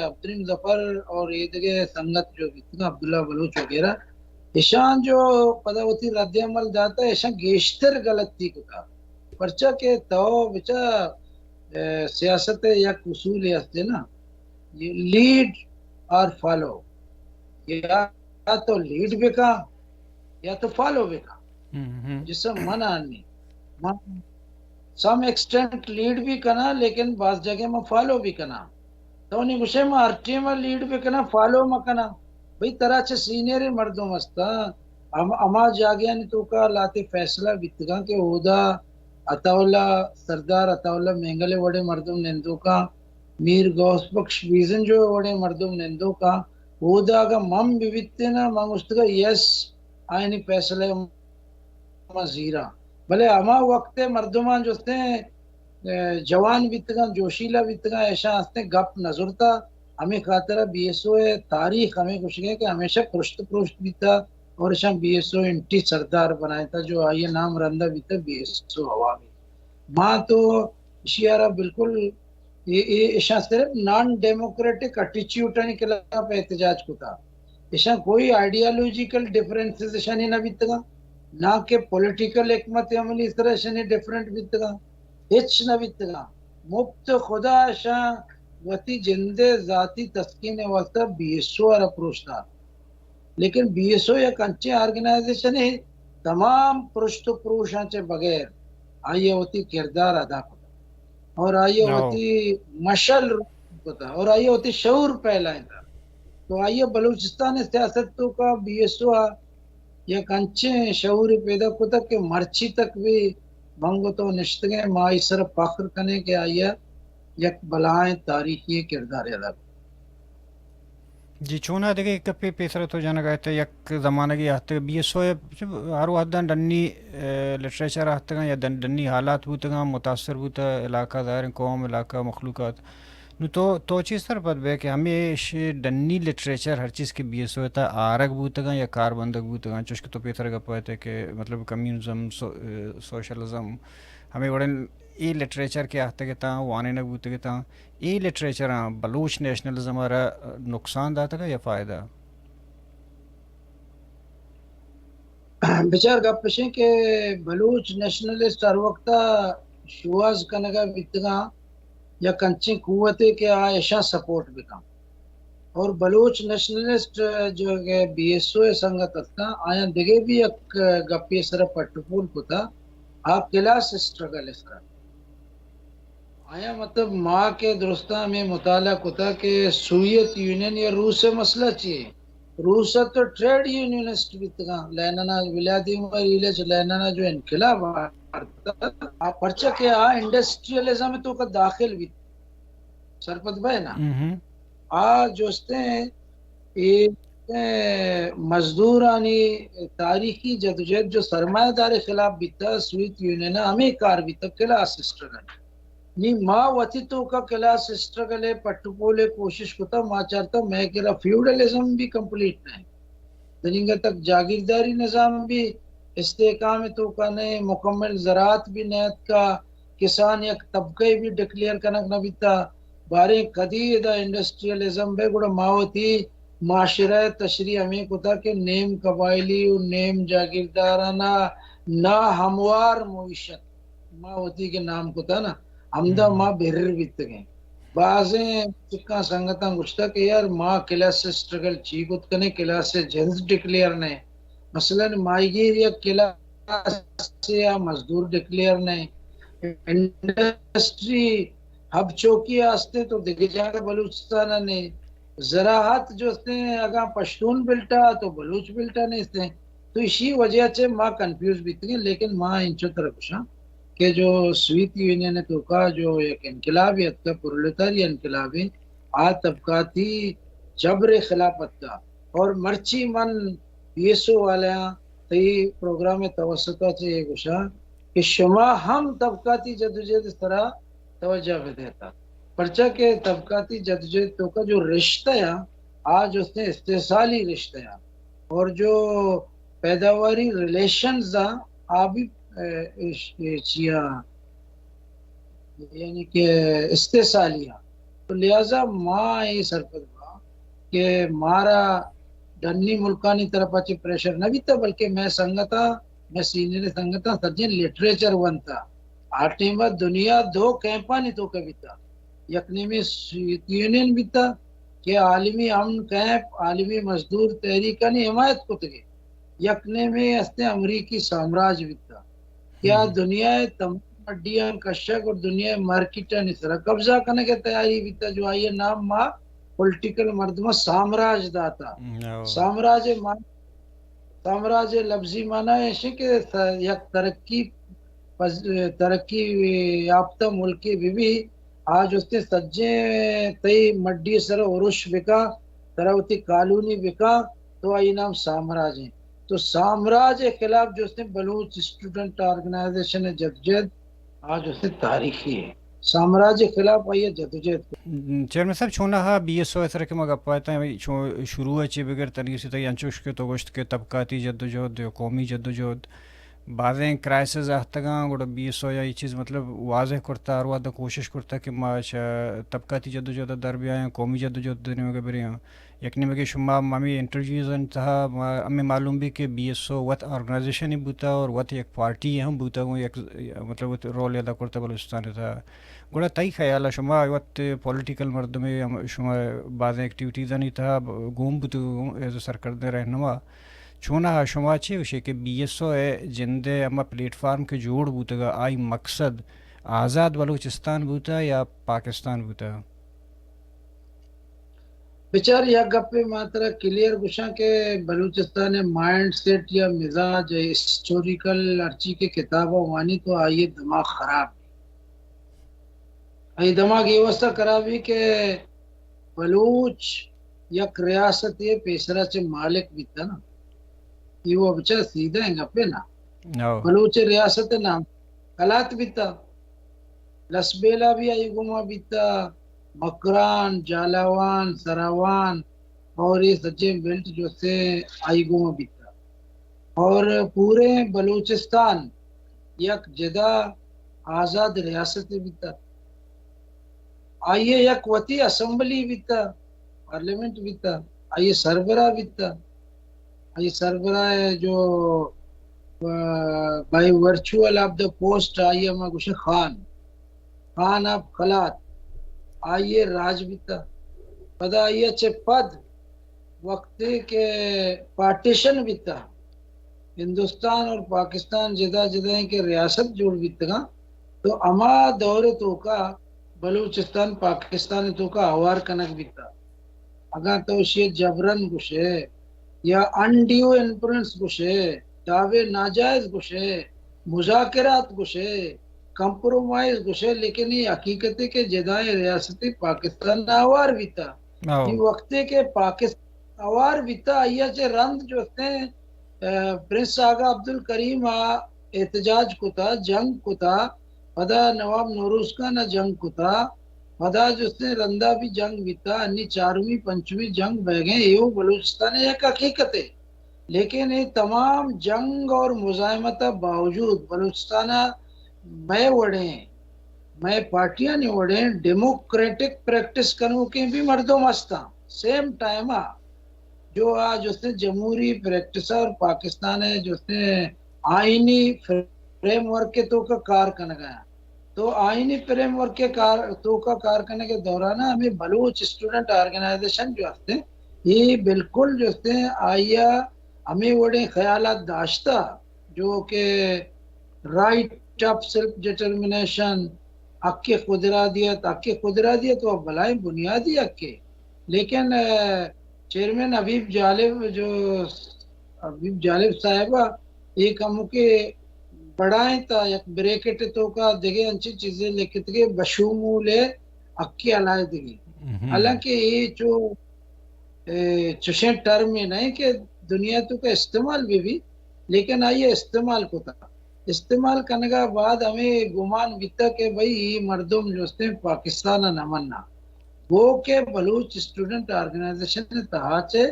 عبدالرحیم ظفر اور ایدگہ سنگت جو بیتگاں، عبداللہ بلوچ وغیرہ، اشاں جو پدا وتی رد عمل داتا، اشاں گیشتر غلطی کتا۔ پرچا کہ تو بچا، اے، سیاست ءِ یک اصولے ہستے نا، لیڈ اور فالو۔ یا تو لیڈ بکا یا تو فالو بکا۔ ہم، ہم۔ جسے من آنی، من سم ایکسٹینٹ لیڈ بھی کنا، لیکن بعض جگہ من فالو بھی کنا۔ تو نی گوشے من ہر ٹیم لیڈ بکنا، فالو مکنا۔ بھئی ترا چہ سینئر مردم ہستا، ہم-، ہما جاگہانی توکا لاتے فیصلہ بیتگاں کہ اودا عطا اللہ سردار، عطا اللہ مینگل وڑے مردم نندوکاں، میر غوث بخش بیزنجو وڑیں مردم نندوکاں، اودا اگاں من بہ بیتیناں، من گوشتگا یس، آیانی فیصلہ ما زیراں۔ بلے ہما وقت ءِ مردماں جستیں، اے، جوان بیتگاں، جوشیلا بیتگاں، ایشاں ہستیں گپ نہ زرتا۔ ہمے خاطر ءَ بی ایس او ءِ تاریخ ہمے گوشگ ءَ کہ ہمیشہ پرشت پروشت بیتا اور ایشاں بی ایس او اینٹی سردار بنائینتا، جو آئی ءِ نام رندا بیتا بی ایس او عوامی۔ ما تو ایشی ءَ را بالکل اے، اے، ایشاں صرف نان ڈیموکریٹک ایٹیچیوڈانی خلاف احتجاج کتا۔ ایشاں کوئی آئیڈیالوجیکل ڈفرنسز ایشانی نہ بیتگاں، نہ کہ پولیٹیکل حکمت عملی سرا ایشانی ڈفرنٹ بیتگاں، ہچ نہ بیتگاں۔ مفت خدا ایشاں وتی جندے ذاتی تسکین واسطہ بی ایس او ءَ را پروشتا۔ لیکن بی ایس او یک انچیں آرگنائزیشنے، تمام پرشت و پروشاں چہ بغیر آئی ءَ وتی کردار ادا کتا اور آئی ءَ ہو۔ وتی مشل روشن کتا اور آئی ءَ وتی شعور پھیلائینتا۔ تو آئی ءَ بلوچستان ءِ سیاست توکا بی ایس او ءَ یک انچیں شعورے پیدا کتا کہ مرچی تک بھی من گوں تو نشتگیں، ما آئی سر فخر کنیں کہ آئی ءَ یک بلائیں تاریخی کردارے ادا کتا۔ جی، چونا دگہ یک گپے پیسر تو جنگ ءَ ات، یک زمانگے آتگ بی ایس او ءَ ہر وھداں ڈنی، اے، لٹریچر آتگاں یا دن-، ڈنی حالات بوتگاں، متاثر بوتہ علاقہ، ظاہر قوم، علاقہ، مخلوقات۔ نو تو، تو چی سرپد بئے کہ ہمیش ڈنی لٹریچر ہر چیز کہ بی ایس او ءِ تہا آرگ بوتگاں یا کار بندگ بوتگاں، چوش کہ تو پیسر گپ ءَ ات کہ مطلب کمیونزم، سو-، اے، سوشلزم، ہمے وڑیں اے لٹریچر کہ آتگ اتاں، وانینگ بوتگ اتاں، اے لٹریچراں بلوچ نیشنلزم ءَ را نقصان داتگ یا فائدہ؟ بچار گپ اش انت کہ بلوچ نیشنلسٹ ہر وقت ءَ شوہاز کنگ ءَ بیتگاں یک انچیں قوتے کہ آ اشاں سپورٹ بکن۔ اور بلوچ نیشنلسٹ جو کہ بی ایس او ءِ سنگت اتکاں، آیاں دگہ بھی یک گپے سر ءَ پٹ و پول کتا، آ کلاس اسٹرگل ءِ سر ءَ۔ آیاں مطلب ما کہ درستاں ہمے مطالعہ کتا کہ سوویت یونین یا روس ءِ مسئلہ چی ہے؟ روس ءَ تو ٹریڈ یونینسٹ بیتگاں، لینن ءَ، ولادیمیر ایلیچ لینن ءَ جو انقلاب آرتا، آ پرچا کہ آ انڈسٹریلزم ءِ توکا داخل بیت۔ سرپد بئے نا؟ ہم۔ آ جستیں اے، اے مزدورانی تاریخی جدوجہد جو سرمایہ دار خلاف بیتا، سوویت یونین ءَ ہمے کار بیتا، کلاس اسٹرگل۔ نی ما وتی توکا کلاس اسٹرگل ءِ پٹ و پول ءِ کوشش کتا، ما چارتا مئے کرا فیوڈلزم بھی کمپلیٹ نہ انت۔ دنیگا تک جاگیرداری نظام بھی استحکام ءِ توکا نہ ایں، مکمل زراعت بھی نہ اتکا، کسان یک طبقہ بھی ڈکلیئر کنگ نہ بیتا۔ باریں کدی ادا انڈسٹریلزم بے گڑا ما وتی معاشرہ ءِ تشریح ہمیں کتا کہ نیم قبائلی و نیم جاگیردارانا نا ہموار معیشت ما وتی کہ نام کتا نا، ہمدا ما بہر بیتگیں۔ بازیں چکاں سنگتاں گوشتا کہ یار ما کلاس اسٹرگل چی کت کنیں، کلاس جنز ڈکلیئر نہ ایں۔ مثلاً ماہیگیر یک کلاس یا مزدور ڈکلیئر نہ ایں۔ انڈسٹری ہب چوکی آستے تو دگہ جاگہ بلوچستان ءَ نہ ایں۔ زراعت جو استیں اگاں پشتون بلٹا تو بلوچ بلٹا نیستیں۔ تو اسی وجہ سے ما کنفیوز بیتگیں، لیکن ما انچو تر گوشاں کہ جو سویت یونین ءِ توکا جو یک انقلابے اتکا، پرولتاری انقلابے، آ طبقاتی جبر ءِ خلاف اتکا۔ اور مرچی من بی ایس او والیاں تئی پروگرام ءِ توسط ءَ چہ اے گوشاں کہ شما ہم طبقاتی جدوجہد ءِ سرا توجہ بدیتا، پرچا کہ طبقاتی جدوجہد ءِ توکا جو رشتہ یا آ جو استیں استحصالی رشتہ یا اور جو پیداواری ریلیشنز آ، آ بھی، اے، اش-، اے، چیا، یعنی کہ استحصالی آ۔ تو لہذا ما اے سرپد باں کہ مارا ڈنی ملکانی طرف ءَ چہ پریشر نہ بیتا، بلکہ مئے سنگتاں، مئے سینئر سنگتاں سجیں لٹریچر ونتا۔ آ ٹائم ءَ دنیا دو کیمپانی توکا بیتا۔ یک نیمے سوویت یونین بیتا کہ عالمی امن کیمپ، عالمی مزدور تحریکانی حمایت کتگے۔ یک نیمے استیں امریکی سامراج بیتا کہ آ دنیا ءِ تمام مڈیاں کشگ اور دنیا ءِ مارکیٹانی سرا قبضہ کنگ ءِ تیاری بیتا، جو آئی ءِ نام ما پولیٹیکل مردماں سامراج داتا۔ سامراج ءِ ما-، سامراج ءِ لفظی معنی ایش کہ س-، یک ترقی پز-، ترقی یافتہ ملکے بہ بی، آ جستیں سجیں تئی مڈی سر ارش بکا، ترا وتی کالونی بکا، تو آئی نام سامراج ایں۔ تو سامراج ءِ خلاف جستیں بلوچ اسٹوڈنٹ آرگنائزیشن ءِ جدوجہد آ جستیں تاریخی ایں۔ سامراج ءِ خلاف آئی ءَ جدوجہد کت۔ چیئرمین صاحب، چوناہا بی ایس او ءِ سرا کہ ما گپ ءَ اتاں، چو-، شروع ءَ چہ بگر تنیگت ءَ انچوش کہ تو گوشت کہ طبقاتی جدوجہد یا قومی جدوجہد، بازیں کرائسز آہتگاں، گڑا بی ایس او یا اے چیز مطلب واضح کرتا، ہر وہد کوشش کرتا کہ ما چہ طبقاتی جدوجہد ءَ در بیایاں، قومی جدوجہد ءِ نیمگ ءَ بریں۔ یک نیمگے شما ہمے انٹرویوز ءِ تہا ما-، ہمے معلوم بی کہ بی ایس او وت آرگنائزیشن بوتا اور وت یک پارٹی ہم بوتا، گوں یک مطلب وت رول ادا کرتا بلوچستان ءِ تہا۔ گڑا تئی خیال ءَ شما وت پولیٹیکل مردمے، ہم شما بازیں ایکٹیویٹیزانی تہا گون بوتگ ایز اے سرکردیں رہنما، چوناہا شما چے گوشے کہ بی ایس او ءِ جند ءِ ہما پلیٹ فارم کہ جوڑ بوتگ، آئی مقصد آزاد بلوچستان بوتا یا پاکستان بوتا؟ بچار، یک گپے ما ترا کلیئر گوشاں کہ بلوچستان ءِ مائنڈ سیٹ یا مزاج، ہسٹوریکل ہرچی کہ کتاب ءَ وانی تو آئی ءِ دماغ خراب۔ آئی دماغ اے واسطہ خرابی کہ بلوچ یک ریاستے پیسرا چہ مالک بیتا نا۔ اے وہ بچار سیدھا ایں گپے نا۔ بلوچ ریاست نام کلات بیتا۔ لسبیلہ بھی آئی گوما بیتا۔ مکران، جھالاوان، سراوان اور اے سجیں بیلٹ جو سے آئی گوما بیتا۔ اور پورے بلوچستان یک جدا آزاد ریاستے بیتا۔ آئی ءِ یک وتی اسمبلی بیتا، پارلیمنٹ بیتا، آئی ءِ سربراہ بیتا۔ آئی ءِ سربراہ ءِ جو، آ، by virtual of the post آئی ءَ ما گوشیں خان، خان آف قلات، آئی ءِ راج بیتا۔ پدا آئی ءَ چہ پد وقتے کہ پارٹیشن بیتا، ہندوستان اور پاکستان جدا جدا ایں کہ ریاست جوڑ بیتگاں، تو ہما دور ءِ توکا بلوچستان پاکستان ءِ توکا ہوار کنگ بیتا۔ اگاں تو اشی ءَ جبرن گوشے یا انڈیو انفلوئنس گوشے، دعوے ناجائز گوشے، مذاکرات گوشے، کمپرومائز گوشے، لیکن اے حقیقت ایں کہ جدائیں ریاست پاکستان ءَ ہوار بیتا۔ اے وقتے کہ پاکستان ہوار بیتا، آئی ءَ چہ رند جو استیں، آ، پرنس آغا عبدالکریم ءَ احتجاج کتا، جنگ کتا، پدا نواب نوروز خان ءَ جنگ کتا، پدا جو استیں رندا بھی جنگ بیتا، انی چارمی، پنچمی جنگ بئیگیں، ایو بلوچستان ءِ یک حقیقتے۔ لیکن اے تمام جنگ اور مزاحمت ء باوجود بلوچستان ء مئے وڑیں، مئے پارٹیانی وڑیں ڈیموکریٹک پریکٹس کنوکیں بھی مردم ہستاں۔ سیم ٹائم ء جو آ جستیں جمہوری پریکٹس اور پاکستان ء جستیں آئینی فریم ورک ء توکا کار کنگا، تو آئینی فریم ورک ء کار، توکا کار کنگ ء دوران ء ہمیں بلوچ اسٹوڈنٹ آرگنائزیشن جو ہستیں، اے بالکل جو ہستیں آئی ء ہمیں وڑیں خیالات داشتہ جو کہ رائٹ آف سیلف ڈٹرمنیشن، حق خودارادیت، حق خودارادیت و بلائیں بنیادی حق ہے۔ لیکن، اے، چیئرمین حبیب جالب جو، حبیب جالب صاحب اے کمو کے بڑائیں تا یک بریکٹ توکا دگے انچی چیزیں لکھتگے بشمول حق علیحدگی۔ حالانکہ اے چو، اے، چشیں ٹرم نہیں کہ دنیا توکا استعمال بھی بھی، لیکن آئی استعمال کتا۔ استعمال کنگا بعد ہمیں گمان بیتا کہ بھئی اے مردم جو استیں پاکستان نہ منا۔ گو کہ بلوچ اسٹوڈنٹ آرگنائزیشن تہا چے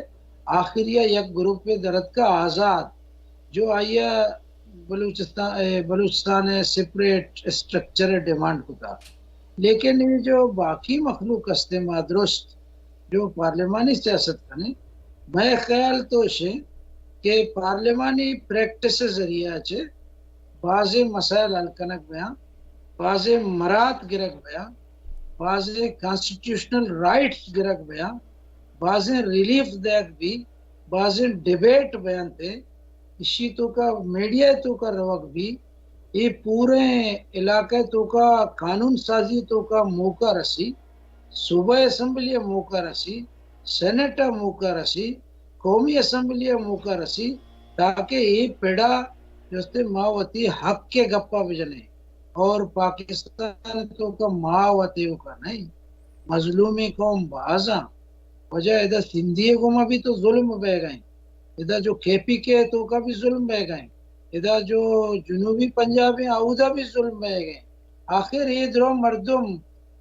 آخری یک گروپ درد کا آزاد جو آئی بلوچستان، اے، بلوچستان ء سپریٹ اسٹرکچر ء ڈیمانڈ کتا۔ لیکن یہ جو باقی مخلوق ہستے ما درست جو پارلیمانی سیاست کنے، مئے خیال تو شے کہ پارلیمانی پریکٹس ذریعہ چے بازیں مسائل حل کنگ بیاں، بازیں مرات گرگ بیاں، بازیں کانسٹیٹیوشنل رائٹس گرگ بیاں، بازیں ریلیف دیگ بی، بازیں ڈیبیٹ بیانتے، اشی توکا میڈیا توکا روگ بی، اے پوریں علاقہ توکا قانون سازی توکا موقع رسی، صوبہ اسمبلی موقع رسی، سینٹ موقع رسی، قومی اسمبلی موقع رسی، تاکہ اے پڑا جستے ما وتی حق کے گپا بجنے اور پاکستان توکا ما وتے اوکا نہیں، مظلومیں قوم بازاں۔ وجہ ادا سندھی گوما بھی تو ظلم بہ گئے، ادا جو کے پی کے توکا بھی ظلم بہ گئے، ادا جو جنوبی پنجاب ہیں اودا بھی ظلم بہ گئے۔ آخر یہ درو مردم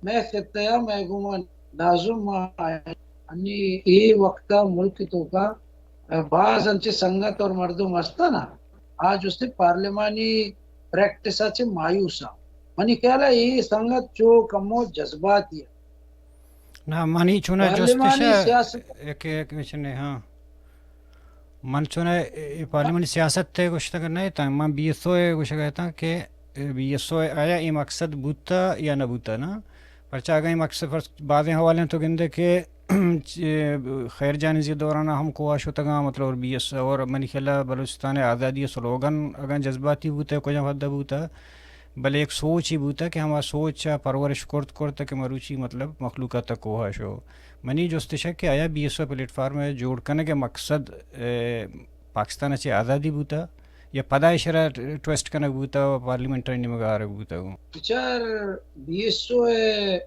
مئے خطہ یا مئے گوما لازم آئے۔ انی اے وقتا ملک توکا باز انچے سنگت اور مردم ہستا نا، آج اس پارلیمانی پریکٹس چے مایوس آ۔ منی خیال ہے یہ سنگت چو کمو جذباتی ہے۔ نہ، منی چونا جستش پارلیمانی سیاست۔ یک، یک مچنے، ہاں۔ من چونا اے پارلیمانی سیاست تے گوشتگ نہ تاں، من بی ایس او ء گوشگ ء تاں کہ بی ایس او ء آیا اے مقصد بوتا یا نہ بوتا نا؟ پرچا اگاں اے مقصد پر بازیں حوالیں تو گندے کہ چ-، خیر جانی زی دوران ہم کوہا شتگاں، مطلب، اور بی ایس او اور منی خیال ء بلوچستان ء آزادی ء سلوگن اگاں جذباتی بوتا، کجا وھد ء بوتا، بلے ایک سوچ ہی بوتا کہ ہما سوچ ء پرورش کرت کرت کہ مروچی، مطلب، مخلوقات ء کوہا شو۔ منی جستش ء کہ آیا be S O plate form ء جوڑ کنگ ء مقصد، اے، پاکستان ء چہ آزادی بوتا یا پدا ایشرا ٹویسٹ کنگ بوتا و پارلیمنٹ ء نیمگ ء آرگ بوتا گوں؟ بچار، بی ایس او ء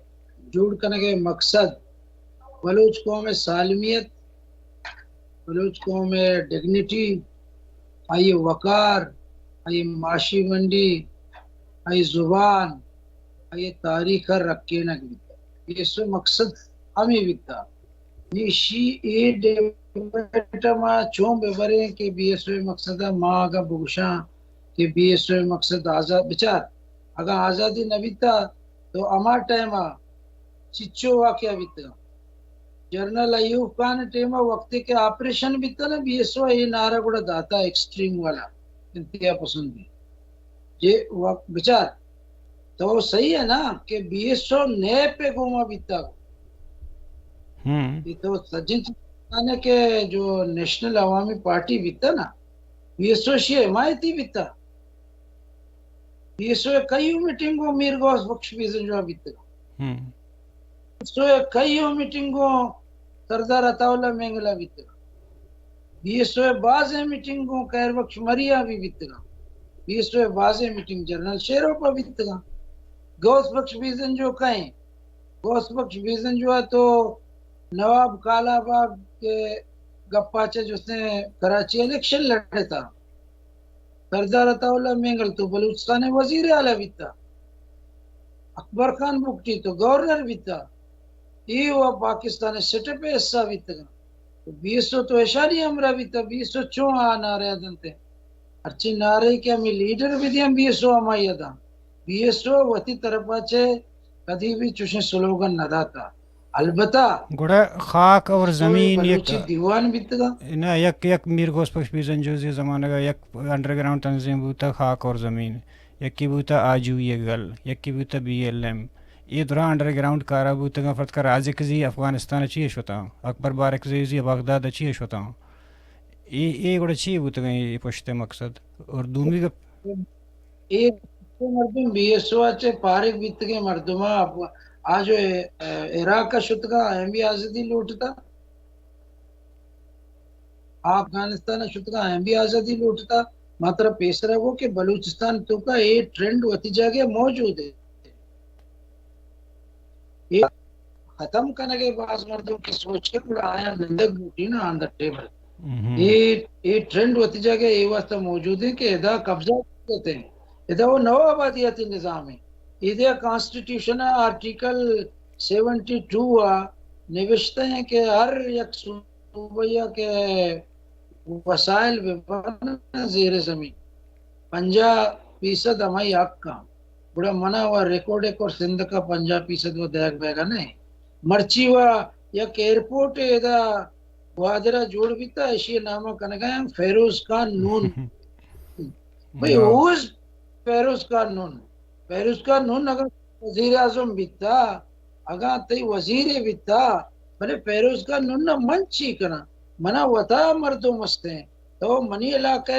جوڑ کنگ ء مقصد بلوچ قوم ء سالمیت، بلوچ قوم ء ڈگنیٹی، آئی ء وقار، آئی ء معاشی منڈی، آئی ء زبان، آئی ء تاریخ ء رکینگ بیتگ۔ بی ایس او مقصد ہمے بیتگ۔ نی شی اے ڈیبیٹ ء ما چون بہ بریں کہ بی ایس او ء مقصد ء ما اگاں بگوشاں کہ بی ایس او ء مقصد آزاد، بچار، اگاں آزادی نہ بیتا تو ہما ٹائم ء چچو واقعہ بیتگ۔ جنرل ایوب خان ء ٹائم ء وقتی کہ آپریشن بیتا نا، بی ایس او ء اے نعرہ گڑا داتا، ایکسٹریم والا، انتہا پسندی۔ جے وقت بچار، تو صحیح ہے نا کہ بی ایس او نیپ ء گوما بیتا۔ ہم۔ یہ تو سجن چیزانے کہ جو نیشنل عوامی پارٹی بیتا نا، بی ایس او شی حمایتی بیتا۔ بی ایس او ء کئی میٹنگوں میر غوث بخش بیزنجو بیتگ۔ ہم۔ بی ایس او ء کئی میٹنگوں سردار عطا اللہ مینگل ء بیتگ۔ بی ایس او ء بازیں میٹنگوں خیر بخش مری ء بھی بیتگ۔ بی ایس او ء بازیں میٹنگ جنرل شیروپ ء بیتگ۔ غوث بخش بیزنجو کئے؟ غوث بخش بیزنجو ء تو نواب کالاباگ کے گپا چہ جسیں کراچی الیکشن لڑتا۔ سردار عطا اللہ مینگل تو بلوچستان ء وزیر اعلی بیتا، اکبر خان بگٹی تو گورنر بیتا، اے و پاکستان ء سیٹ اپ ء حصہ بیتگاں۔ بی ایس او تو اشانی ہمراہ بیتا، بی ایس او چون آ نعرہ دنتے؟ ہرچی نعرہ کہ ہمیں لیڈر بھی دیاں، بی ایس او ہمائی داں۔ بی ایس او وتی طرفا چے کدی بھی چوشیں سلوگن نہ داتا۔ البتہ گڑا خاک اور بی ایس او زمین یک بلوچی دیوان بیتگا۔ نہ، یک، یک میر غوث بخش بیزنجوزی زمانگا یک انڈر گراؤنڈ تنظیم بوتا، خاک اور زمین۔ یکی بوتا آجوئی گل، یکی بوتا بی ایل ایم۔ اے درا انڈر گراؤنڈ کارا بوتگاں، فرد کا رازقزی افغانستان چی شتاں، اکبر بارکزی زی بغداد چی شتاں۔ اے، اے گڑا چی بوتگاں اے پشت مقصد؟ اور دومی گپ، اے مردم بی ایس او چے پارگ بیتگیں مردم آ جو عراق شتگاں، ہم بھی آزادی لوٹتا۔ افغانستان ء شتگاں، ہم بھی آزادی لوٹتا۔ ما ترا پیسرا گو کہ بلوچستان توکا اے ٹرینڈ وتی جاگہ موجود ہے۔ اے ختم کنگے باز مردم کی سوچ کے گڑا آیا نندگ بوٹی نا آن دا ٹیبل۔ اے، اے ٹرینڈ وتی جاگہ اے واسطہ موجود ہے کہ ادا قبضہ کرتے ہیں۔ ادا وہ نو آبادیاتی نظام ہے۔ ادا کانسٹیٹیوشن آرٹیکل سیونٹی ٹو آ نوشتہ ہیں کہ ہر یک صوبہ کہ وسائل بہ بنت زیر زمین، پنجاہ فیصد ہمائی حق آں۔ گڑا منا و ریکارڈ ء کر سندھ کا پنجاہ فیصد و دیگ بیگا نہ۔ مرچی و یک ایئرپورٹ ادا گوادر ء جوڑ بیتا، اشی نام کنگا ہم فیروز خان نون۔ بھئی، ہو از فیروز خان نون؟ فیروز خان نون اگر وزیر اعظم بیتا، اگاں تئی وزیرے بیتا، بلے فیروز خان نون من چی کناں؟ منا وتا مردم استیں، تو منی علاقہ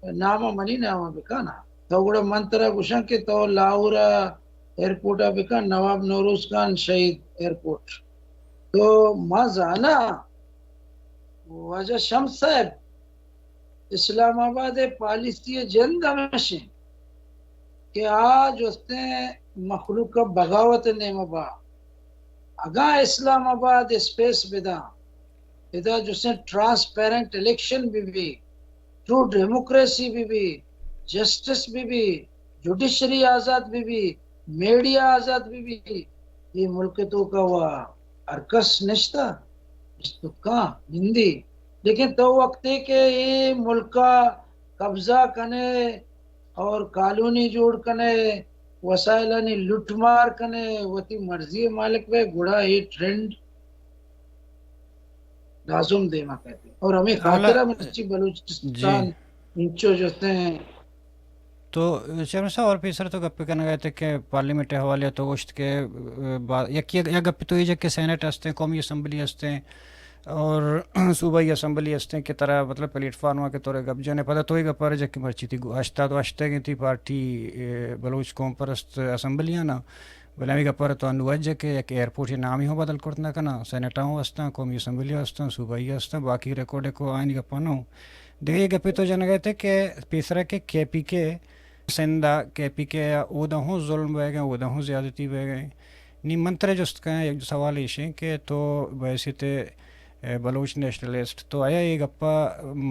ء نام ء منی نام ء بکن۔ تو گڑا من ترا گوشاں کہ تو لاہور ء ایئرپورٹ ء بکن، نواب نوروز خان شہید ایئرپورٹ۔ تو ما زاناں واجہ شمس صاحب، اسلام آباد ء پالیسی ء جند ہمیش انت کہ آ جستیں مخلوق ء بغاوت ء نیمہ با۔ اگاں اسلام آباد اسپیس بداں، ادا جستیں ٹرانسپیرنٹ الیکشن بہ بی، ٹرو ڈیموکریسی بہ بی، جسٹس بہ بی، جوڈیشری آزاد بہ بی، میڈیا آزاد بہ بی، اے ملک ء توکا وا ہر کس نشتہ، نشتکاں نندی۔ لیکن تو وقتے کہ اے ملکا قبضہ کنے اور کالونی جوڑ کنے، وسائلانی لٹ مار کنے، وتی مرضی مالک بے، گڑا اے ٹرینڈ لازم دیما کئیت۔ اور ہمے حالا-، خاطرا مرچی بلوچستان جی۔ انچو جتیں۔ تو چیئرمین صاحب، اور پیسر تو گپ کنگا ات کہ پارلیمنٹ حوالے تو گوشت کہ، ا، با-، یک، یک، یک گپ تو یہ کہ سینٹ ہستیں، قومی اسمبلی ہستیں اور صوبائی اسمبلی ہستیں کہ ترا مطلب پلیٹ فارم کہ تورے گپ جنے، پدا تو یہ گپ پر جک مرچی تھی ہشتاد و ہشت گنتی پارٹی، ا، بلوچ قوم پرست اسمبلی نا۔ بلے ہمے گپ ء تو انو اجہ کہ یک ایئرپورٹ ء نامی ہوں بدل کرت نہ کناں، سینیٹ ہوں ہستاں، قومی اسمبلی ہستاں، صوبائی ہستاں، باقی ریکارڈ کو آئینی گپاں نہ ہوں۔ دگہ گپے تو جنگ ء کہ پیسرا کہ کے پی کے سندھ ء، کے پی کے ء اودا ہوں ظلم بہ گئے، اودا ہوں زیادتی بہ گئے۔ نی من ترے جست کن یک سوال ایشیں کہ تو بحیثیت ء بلوچ نیشنلسٹ تو آیا اے گپا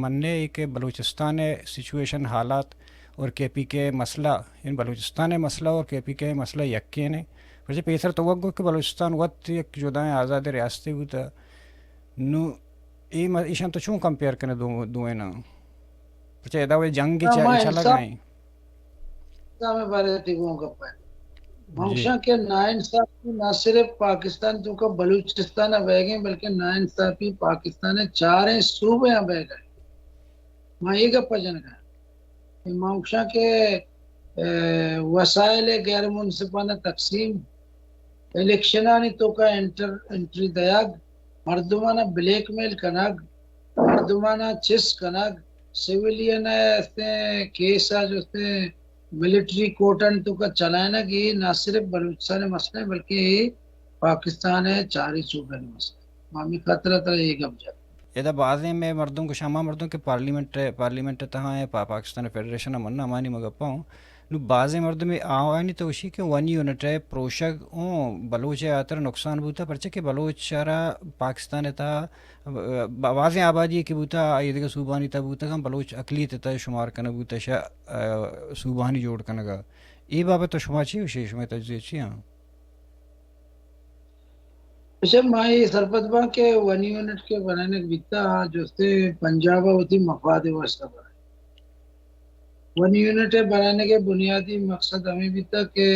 مننے کہ بلوچستان ء سچویشن حالات اور کے پی کے مسئلہ، یعنی بلوچستان ء مسئلہ اور کے پی کے مسئلہ یکین ہے؟ پرچہ پیسر تو وگو کہ بلوچستان وت یک جدائیں آزاد ریاستے بوتا، نو اے م-، ایشان تو چون کمپیئر کنے دو، دوئیناں؟ پرچہ ادا وہ جنگ چل-، چلگ آئیں۔ نظام ء بارے ء تئی گوں گپ ء۔ من جی۔ گوشاں کہ ناانصافی نہ صرف پاکستان توکا بلوچستان ء بئیگ ء، بلکہ ناانصافی پاکستان ء چاریں صوبہ ء بئیگ ء۔ من اے گپ ء جنگ ء۔ من گوشاں کہ، ء، وسائل ء غیر منصفانہ تقسیم، الیکشنانی توکا انٹر، انٹری دیگ، مردمانا بلیک میل کنگ، مردمانا چست کنگ، سویلین ء استیں کیس ء جو استیں ملٹری کورٹانی توکا چلائینگ، اے نہ صرف بلوچستان ء مسئلہ ء بلکہ اے پاکستان ء چاری صوبہانی مسئلہ ء۔ ما ہمے خاطر ء ترا اے گپ جت۔ ادا بازیں مئے مردم گوش، ہما مردم کہ پارلیمنٹ، پارلیمنٹ ء تہا ایں، پا-، پاکستان فیڈریشن ء من ہمانی مگپا ہوں۔ نوں بازیں مردمے آوانی تو گوشی کہ ون یونٹ ء پروشگ اوں بلوچ ء ہاتر نقصان بوتا، پرچہ کہ بلوچ ء را پاکستان ء تہا ب-، بازیں آبادی کہ بوتا، آ ایدگہ صوبانی تہا بوتگ، ہم بلوچ اقلیت ء تہا شمار کنگ بوتا، شہ، آ، صوبانی جوڑ کنگ ء۔ اے بابت ء شما چی گوشے؟ شمئے تجزیہ چی آں؟ اچھا، ما اے سرپد باں کہ ون یونٹ کہ بنائینگ بیتا، آ جستے پنجاب ءَ وتی مفاد ءِ واستہ بنائینگ۔ ون یونٹ ءِ بنائینگ ءِ بنیادی مقصد ہمے بیتا کہ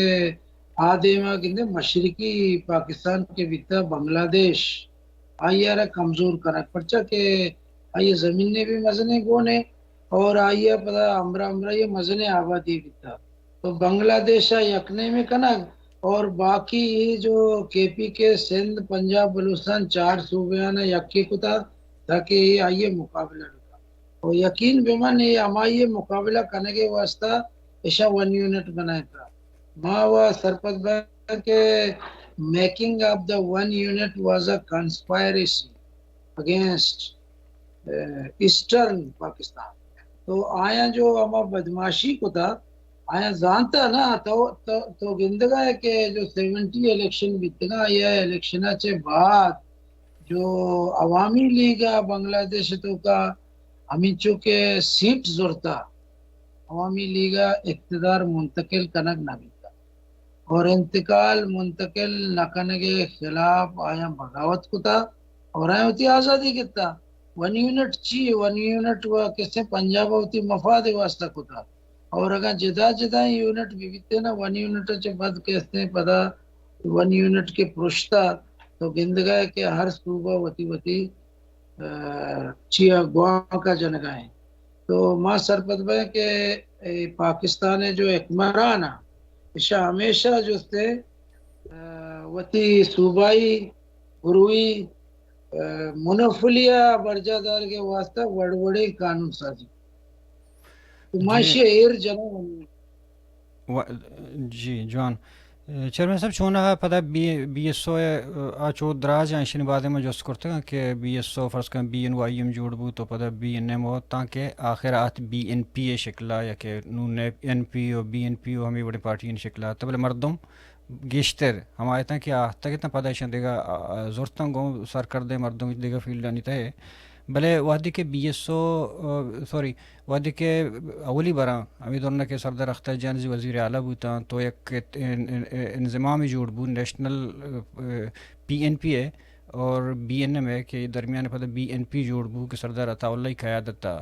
آ دیما گندے مشرقی پاکستان کہ بیتا، بنگلہ دیش، آئی ءَ را کمزور کنگ، پرچا کہ آئی ءِ زمین ءِ بھی مزنیں گونے اور آئی ءَ پدا ہمراہ ہمراہ یہ مزنیں آبادی بیتا۔ تو بنگلہ دیش ءَ یک نیمے کنگ اور باقی یہ جو کے پی کے، سندھ، پنجاب، بلوچستان، چار صوبیاں یکے کتا تاکہ یہ آئی ءِ مقابلہ بکا۔ اور یقین بمن، یہ ہمائی ءِ مقابلہ کنگ ءِ واستہ اشاں ون یونٹ بنائینتا۔ ما و سرپد بیں کہ making of the one unit was a conspiracy against eastern Pakistan. تو آیاں جو ہما بدمعاشی کتا، آیاں زانتا نا، تو، تو، تو گندگا ہے کہ جو سیونٹی الیکشن بیتگا، یہ الیکشن چے بعد جو عوامی لیگ ءَ بنگلہ دیش توکا ہمینچو کہ سیٹ زرتا، عوامی لیگ ءَ اقتدار منتقل کنگ نہ بیتا اور انتقال منتقل نہ کنگ ءِ خلاف آیاں بغاوت کتا اور آیاں وتی آزادی گتا۔ ون یونٹ چی؟ ون یونٹ و کسے پنجاب ءَ وتی مفاد ءِ واستہ کتا اور اگاں جدا جدا یونٹ بہ بیتے نا، ون یونٹ چہ بعد کسے پدا ون یونٹ کہ پرشتا، تو گندگا ہے کہ ہر صوبہ وتی وتی، آ، چیا گوانکا جنگا ہیں۔ تو ما سرپد بیں کہ اے پاکستان ءِ جو حکمران آ، اشاں ہمیشہ جستے، آ، وتی صوبائی، گروہی، آ، منفلی ءَ برجاہ دارگ ءِ واستہ وڑ وڑیں قانون سازی۔ تو ما جی۔ اشی ءَ ایر جناں۔ و-، جی، جوان۔ اے، چیئرمین صاحب، چوناہا پدا بی، بی ایس او ءَ، آ، چو دراج ءَ ایشانی بارے ءَ ما جست کرتگ کہ بی ایس او فرض کن بی این وائی ایم جوڑ بوت تو پدا بی این ایم او، تانکہ آخر آت بی این پی ءِ شکل ءَ یا کہ نوں N P O, B N P O ہمے وڑیں پارٹی شکل ءَ آت، بلے مردم گیشتر ہما اتاں کہ آہتگ اتاں، پدا ایشاں دگہ، آ، آ، زرتاں گوں سرکردیں مردم دگہ فیلڈانی تہ ءَ۔ بلے وہدے کہ بی ایس او، آ، سوری، وہدے کہ اولی براں ہمے دوران کہ سردار اختر جان زی وزیر اعلیٰ بوتاں، تو یک ات-، ان-، ان-، ان-، انضمامے جوڑ بوت نیشنل، آ، پی این پی ءِ اور بی این ایم ءِ کہ درمیان پدا بی این پی جوڑ بوت کہ سردار عطا اللہ ءِ قیادت ءَ۔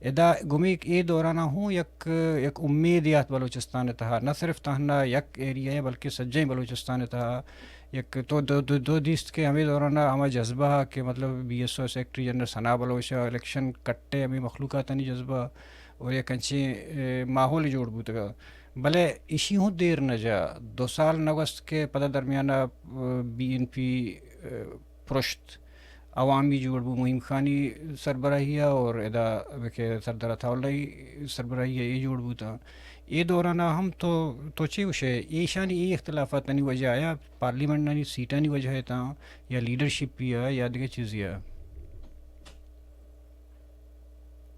ادا گمیک اے دوران ءَ ہوں یک، یک امیدے آت بلوچستان ءِ تہا، نہ صرف تہنا یک ایریا ءَ بلکہ سجہیں بلوچستان ءِ تہا یک تو دو، دو، دو دیست کہ ہمے دوران ءَ ہما جذبہ ءَ کہ مطلب B S O secretary general Sana Baloch ءَ الیکشن کٹے ہمے مخلوقاتانی جذبہ اور یک انچیں، اے، ماحول جوڑ بوتگ۔ بلے ایشی ہوں دیر نہ جا، دو سال نہ گوست کہ پدا درمیان ءَ، اے، بی این پی، اے، پرشت۔ عوامی جوڑ بو، مہیم خانی سربراہی ءَ اور ادا کہ سردار عطا اللہ ءِ سربراہی ءَ اے جوڑ بوتاں۔ اے دوران ءَ ہم تو، تو چے گوشے؟ ایشانی اے اختلافاتانی وجہ آیا پارلیمنٹانی سیٹانی وجہ اتاں یا لیڈرشپ ءِ یا دگہ چیزے ءِ؟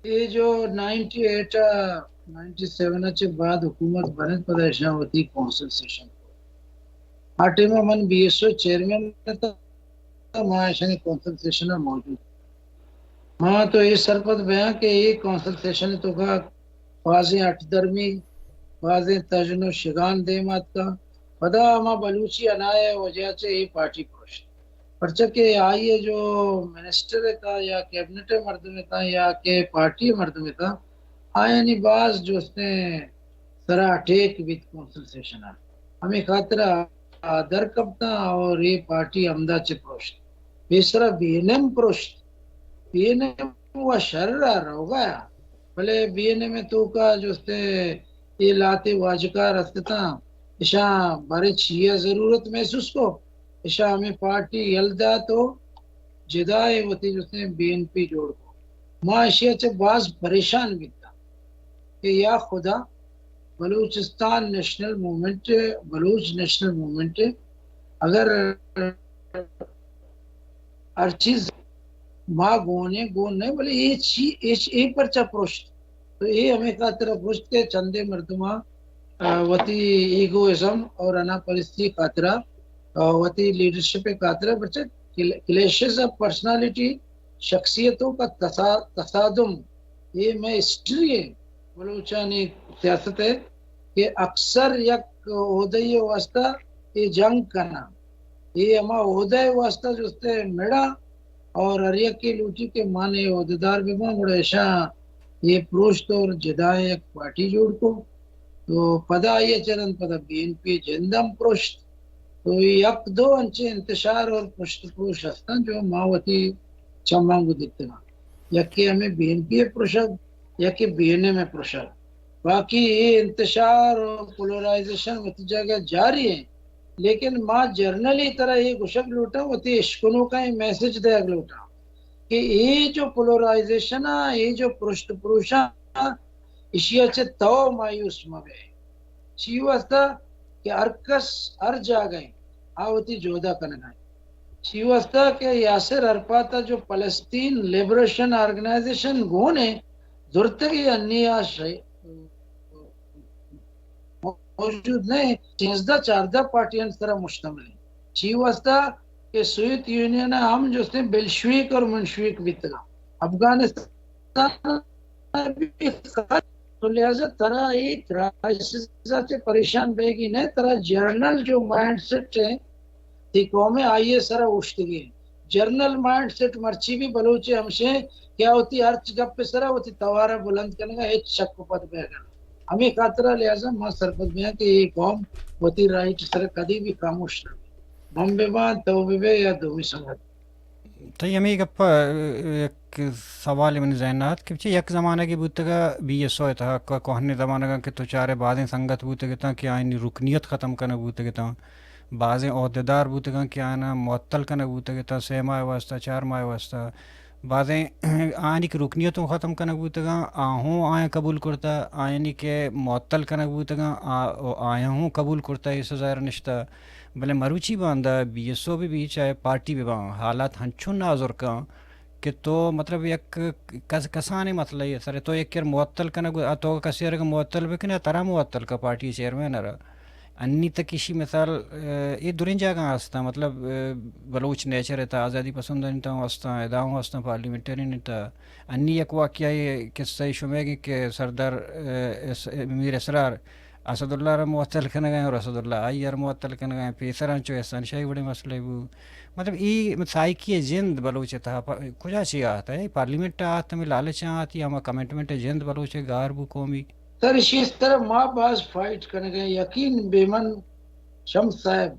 اے جو نائنٹی ایٹ ءَ، نائنٹی سیون ءَ چہ بعد حکومت بنت، پدا ایشاں وتی کونسل سیشن کو۔ آ ٹائم ءَ من بی ایس او چیئرمین اتاں، ما ایشانی کونسل سیشن ءَ موجود۔ ما تو اے سرپد بیاں کہ اے کونسل سیشن ءِ توکا بازیں ہٹ درمی، بازیں تژن و شگان دیم آتکاں۔ پدا ہما بلوچی انایا ءِ وجہ چہ اے پارٹی پرشت۔ پرچا کہ آئی ءِ جو منسٹر اتاں یا کیبنٹ ءِ مردم اتاں یا کہ پارٹی ءِ مردم اتاں، آیانی باز جستیں سرا اٹیک بیت کونسل سیشن ءَ۔ ہمے خاطر ءَ آ در کپتاں اور اے پارٹی ہمدا چہ پروشت۔ پیسرا بی این ایم پروشت۔ بی این ایم و شر ءَ روگا ءَ۔ بلے بی این ایم ءِ توکا جستے اے لاتے واجکار است اتاں، اشاں باریں چی ءِ ضرورت محسوس کو، اشاں ہمے پارٹی یل دات و جدائے وتی جستے بی این پی جوڑ کو۔ ما اشی ءَ چہ باز پریشان بیتاں کہ یا خدا، Balochistan national movement, Baloch national movement اگر ہر چیز ما گون ایں، گون نہ ایں، بلے اے چی، اے چ-، اے پرچا پرشت؟ تو اے ہمے خاطر ءَ پرشت کہ چندے مردماں، آ، وتی ایگوازم اور انا پرستی خاطر ءَ، آ، وتی لیڈرشپ خاطر ءَ پرچا کل-، کلیشز آف پرسنالٹی، شخصیتوں کا تصا-، تصادم، اے مئے ہسٹری ءِ، بلوچانی سیاست ءِ کہ اکثر یک عہدہ ءِ واستہ اے جنگ کناں۔ اے ہما عہدہ ءِ واسطہ جستے مڑا اور ہر یکے لوٹی کہ من اے عہدیدار بہ باں، گڑا اشاں اے پروشت اور جدائیں یک پارٹی جوڑ کو۔ تو پدا آئی ءَ چہ رند پدا بی این پی ءِ جند ہم پروشت۔ تو اے یک دو انچیں انتشار اور پروشت پروش ہستاں جو ما وتی چماں گوں دیتگاں۔ یکے ہمے بی این پی ءِ پروشگ، یکے بی این ایم ءِ پروشگ۔ باقی اے انتشار اور پولرائزیشن وتی جاگہ جاری ہیں، لیکن ما جرنلی ترا اے گوشگ لوٹاں، وتی اشکنوکاں اے میسج دیگ لوٹاں کہ اے جو پولرائزیشن آ، اے جو پرشت پروشاں، اشی ءَ چہ تو مایوس مہ بئے۔ چی واسطہ کہ ہر کس ہر جاگہ آ وتی جہد ءَ کنگ ءَ۔ چی واسطہ کہ یاسر عرفات ءَ جو فلسطین لبریشن آرگنائزیشن گون ءَ زرتگی انی آ شے-، موجود نہ، سیزدہ چاردہ پارٹیاں سرا مشتمل ہیں۔ چی واسطہ کہ سوویت یونین ءَ ہم جستیں بلشویک اور منشویک بیتگا۔ افغانستان ءَ بھی خط، تو لہذا ترا اے کرائسس ءَ چہ پریشان بیگی نہ، ترا جنرل جو مائنڈ سیٹ ہے، تئی قوم ءَ آئی ءِ سرا اوشتگی۔ جنرل مائنڈ سیٹ مرچی بھی بلوچ ءِ ہمشیں کہ آ وتی ہرچ گپ ءِ سرا وتی توار ءَ بلند کنگ ءَ ہچ شک و پد بیگ ءَ۔ ہمے خاطر ءَ لہذا ما سرپد بیاں کہ اے قوم وتی رائٹ ءِ سرا کدی بھی خاموش نہ بی۔ من بہ باں، تو بہ بئے یا دومی سنگت۔ تئی ہمے گپ ءَ یک سوالے منی ذہن ءَ ات کہ چہ یک زمانگے بوتگ ءَ بی ایس او ءِ تہا، کوہنیں زمانگاں کہ تو چارے بازیں سنگت بوتگ اتاں کہ آیانی رکنیت ختم کنگ بوتگ اتاں، بازیں عہدیدار بوتگاں کہ آیاناں معطل کنگ بوتگ اتاں، سے ماہ ءِ واسطہ، چار ماہ ءِ واسطہ۔ بازیں آیانی کہ رکنیت ہوں ختم کنگ بوتگاں، آ ہوں آیاں قبول کرتہ، آیانی کہ معطل کنگ بوتگاں، آ، آیاں ہوں قبول کرتہ، اے سزا ءَ نشتہ۔ بلے مروچی باندا بی ایس او بہ بی، چاہے پارٹی بہ باں، حالات ہنچو نازرکاں کہ تو مطلب یک کس-، کسانیں مسئلہ ءِ سر ءَ تو یک کر معطل کنگ، آ تو کسے ءَ اگر معطل بکنے، ترا معطل کا پارٹی چیئرمین ءَ را۔ انی تک ایشی مثال، اے، اے دریں جاگہ ہستاں، مطلب، اے، بلوچ نیچر ءِ تہا آزادی پسندانی تہا ہستاں، ادا ہوں ہستاں، پارلیمنٹرین ءِ تہا۔ انی یک واقعہ ءِ قصہ ءَ شمئے کہ سردار، اے، اس-، میر اسرار اسد اللہ ءَ را معطل کنگ ءَ ایں اور اسد اللہ آئی ءَ را معطل کنگ ءَ ایں۔ پیسر انچو احسان شاہی وڑیں مسئلہ بو۔ مطلب، اے سائیکی ءِ جند بلوچ ءِ تہا پ-، کجا چی آت؟ اے پارلیمنٹ ءَ آت، ہمے لالچ ءَ آت یا ہما کمٹمنٹ ءِ جند بلوچ ءِ گار بو قومی؟ سر، ایشی ءِ سرا ما باز فائٹ کنگ ءَ ایں، یقین بہ من شمس صاحب،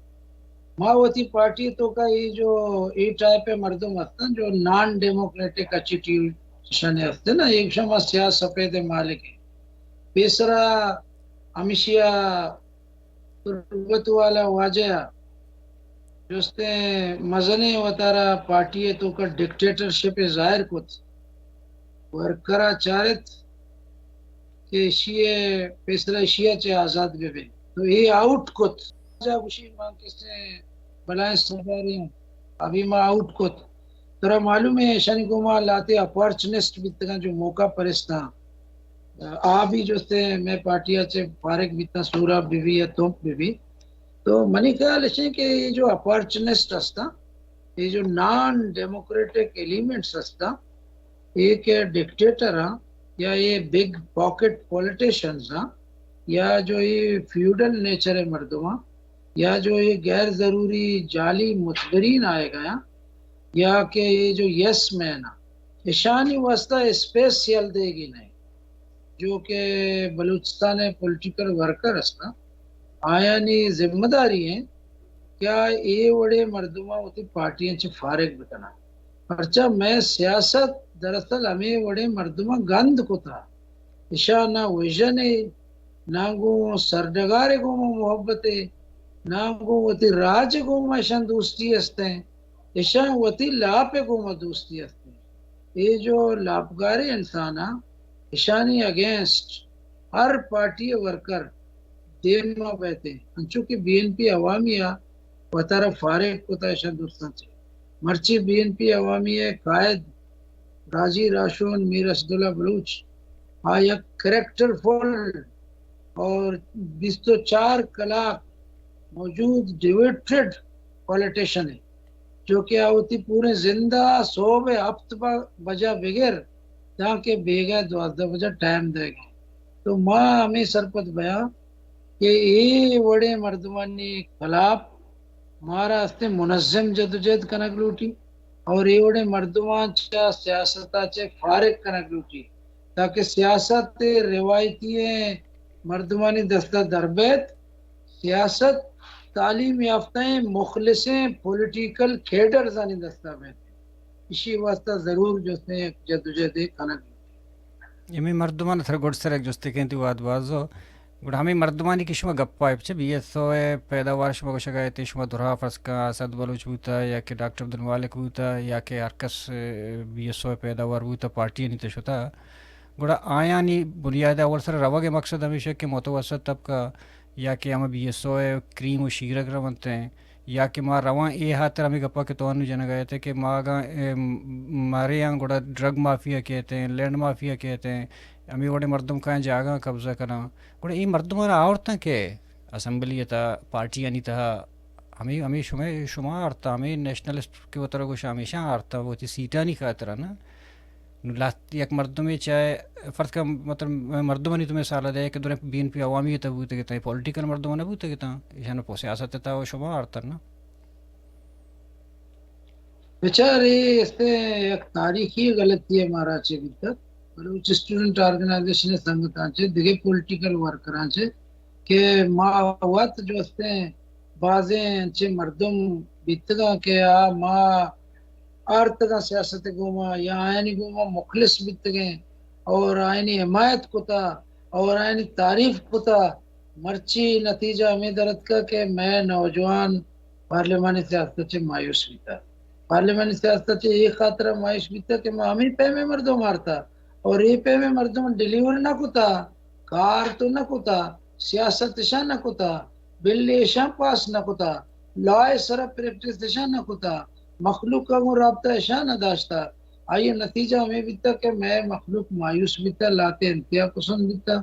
ما وتی پارٹی ءِ توکا اے جو اے ٹائپ ءِ مردم ہستن جو نان ڈیموکریٹک ایٹیٹیوڈ اشانی ہستن نا، ایک شما سیاہ سفید ءِ مالک ہیں۔ پیسرا ہمیشی ءَ تربت والا واجہ ءَ جستیں مزنیں وتارا پارٹی ءِ توکا ڈکٹیٹرشپ ءَ ظاہر کت، ورکر ءَ چارت کہ ایشی ءَ پیسرا ایشی ءَ چہ آزاد بہ بیں، تو اے آؤٹ کت۔ واجہ گوشی، ما کسے بلائیں سردارے ہوں، ابھی ما آؤٹ کت۔ ترا معلوم ہے، ایشانی گوما لہتے اپارچونسٹ بیتگاں جو موقع پرستاں۔ آ بھی جستے مئے پارٹی ءَ چہ فارغ بیتاں، سوراب بہ بی یا تمپ بہ بی۔ تو منی خیال اش کہ اے جو اپارچونسٹ ہستاں، اے جو نان ڈیموکریٹک ایلیمنٹس ہستاں، اے کہ ڈکٹیٹر ہاں یا اے بگ پاکٹ پولیٹیشنز ہاں یا جو اے فیوڈل نیچر ءِ مردماں یا جو اے غیر ضروری جعلی متبرین آئے گیا یا کہ اے جو یس مین ہاں، اشانی واسطہ اسپیس یل دیگی نہیں۔ جو کہ بلوچستان ءِ پولیٹیکل ورکر ہستاں، آیانی ذمہ داری ہیں کہ آ اے وڑیں مردماں وتی پارٹیاں چہ فارغ بکناں۔ پرچا مئے سیاست دراصل ہمے وڑیں مردماں گند کتا۔ اشاں نہ ویژن ءِ، نہ گوں سرڈگار ءِ گوما محبت ءِ، نہ گوں وتی راج ءِ گوما اشاں دوستی ہستیں۔ اشاں وتی لاپ ءِ گوما دوستی ہستیں۔ اے جو لاپگاریں انساناں، اشانی اگینسٹ ہر پارٹی ءِ ورکر دیما بیتیں، انچو کہ بی این پی عوامی ءَ وتارا فارغ کتا اشاں درستاں چہ۔ مرچی بی این پی عوامی ءِ قائد راجی راہشون میر اسداللہ بلوچ آ یک کریکٹر فل اور بیست و چار کلاک موجود ڈیویٹڈ پولیٹیشن ہے، جو کہ آ وتی پوریں زند ءَ صبح ءِ ہپت ب-، بجہ بگر دانکہ بیگہ ءِ دوازدہ بجہ ٹائم دئیگ ءَ۔ تو ما ہمے سرپد بیاں کہ اے وڑیں مردمانی خلاف مارا استیں منظم جدوجہد کنگ لوٹی اور اے وڑیں مردماں چہ سیاست ءَ چہ فارغ کنگ لوٹی، تاکہ سیاست ءِ روایتی ایں مردمانی دست ءَ در بیت، سیاست تعلیم یافتہ ایں مخلصیں پولیٹیکل کیڈرزانی دست ءَ بیت۔ ایشی واسطہ ضرور جو استیں یک جدوجہدے کنگ لوٹی۔ ہمے مردمان تر گڈ سر یک جستے کن تئی وہد بازو۔ گڑا ہمے مردمانی کہ شما گپا چہ بی ایس او ءِ پیداوار شما گوشگا ات، شما درا فرض کن اسد بلوچ بوتا یا کہ ڈاکٹر عبدالمالک بوتا یا کہ ہر کس، اے، بی ایس او ءِ پیداوار بوتا، پارٹیانی تہ شتا۔ گڑا آیانی بنیاد اول سر روگ ءِ مقصد ہمیش کہ متوسط طبقہ یا کہ ہم بی ایس او ءِ کریم و شیرگ رونت ایں، یا کہ ما رواں اے ہاتر ہمے گپا کہ تو انو جنگا ات کہ ما اگاں، اے، مارے آں گڑا ڈرگ مافیا کیت ایں، لینڈ مافیا کیت ایں، ہمے وڑیں مردم کایاں جاگہاں قبضہ کناں۔ گڑا اے مردماں آورتاں کہ اسمبلی ءِ تہا، پارٹیانی تہا، ہمے، ہمے شمے، شما آرتا، ہمے نیشنلسٹ کہ وترا گوشاں ہمیشاں آرتا وتی سیٹانی خاطرا نا۔ نو لہت یک مردمے چاہے فرض کن مطلب مردمانی تو مثال دے کہ دریں بی این پی عوامی تہ بوتگ اتاں، پولیٹیکل مردم نہ بوتگ اتاں، ایشان پہ سیاست تہا و شما آرتن نا۔ بچار اے استیں یک تاریخی غلطی ءِ مارا چہ بیتگ، بلوچ اسٹوڈنٹ آرگنائزیشن ءِ سنگتاں چہ، دگہ پولیٹیکل ورکراں چہ کہ ما وت جو استیں بازیں انچیں مردم بیتگاں کہ آ ما آرتگاں سیاست ءِ گوما یا آیانی گوما مخلص بیتگیں اور آیانی حمایت کتا اور آیانی تعریف کتا، مرچی نتیجہ ہمے در اتکا کہ مئے نوجوان پارلیمانی سیاست ءَ چہ مایوس بیتا۔ پارلیمانی سیاست ءَ چہ اے خاطرا مایوس بیتا کہ ما ہمے پیمیں مردم آرتا اور اے پیمیں مردم ڈیلیور نہ کتا، کار تو نہ کتا، سیاست اشاں نہ کتا، بل اشاں پاس نہ کتا، لا ءِ سرا پریکٹس اشاں نہ کتا، مخلوق ءَ گوں رابطہ اشاں نہ داشتا۔ آئی ءِ نتیجہ ہمے بیتا کہ مئے مخلوق مایوس بیتا، لہتے انتہا پسند بیتا،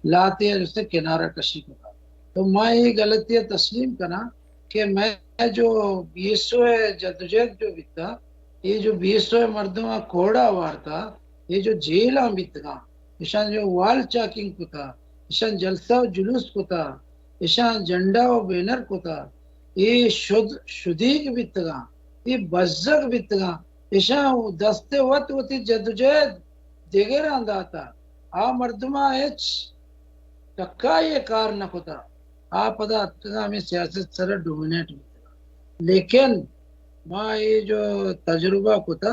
لہتے ءَ جستے کنارہ کشی کتا۔ تو ما اے غلطی ءَ تسلیم کناں کہ مئے جو بی ایس او ءِ جدوجہد جو بیتا، اے جو بی ایس او ءِ مردماں کوڑا وارتا، اے جو جیلاں بیتگاں، اشاں جو وال چاکنگ کتا، اشاں جلسہ و جلوس کتا، اشاں جھنڈا و بینر کتا، اے شد، شدیگ بیتگاں، اے بزگ بیتگاں، اشاں دست وت وتی جدوجہد دگراں داتا۔ آ مردماں ہچ ٹکائی ءَ کار نہ کتا۔ آ پدا اتکگاں ہمے سیاست سرا ڈومینیٹ بیتگاں۔ لیکن ما اے جو تجربہ کتا،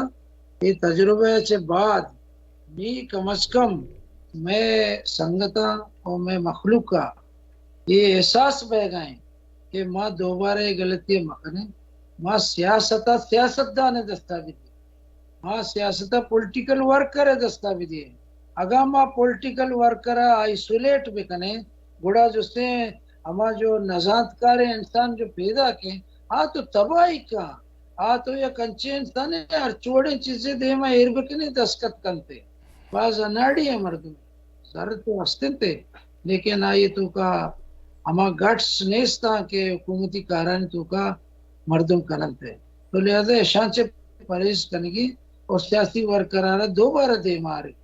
اے تجربہ ءَ چہ بعد نی کم از کم مئے سنگتاں و مئے مخلوق ءَ اے احساس بئیگا ایں کہ ما دوبارہ اے غلطی ءَ مکنیں۔ ما سیاست ءَ سیاستدان ءِ دستا بدیں۔ ما سیاست ءَ پولیٹیکل ورکر ءِ دستا بدیں۔ اگاں ما پولیٹیکل ورکر ءَ آئسولیٹ بکنیں، گڑا جستیں ہما جو نزانتکاریں انسان جو پیداک ایں، آ تو تباہی کا، آ تو یک انچیں انسانے ہر چوڑیں چیزے دیما ایر بکنے دستخط کنتے۔ باز اناڑی ءِ مردم، زر تو ہست انت، لیکن آئی توکا ہما گٹس نیستاں کہ حکومتی کارانی توکا مردم کننت۔ تو لہذا اشاں چہ پرہیز کنگی اور سیاسی ورکرارا دوبارہ دیما آرگ۔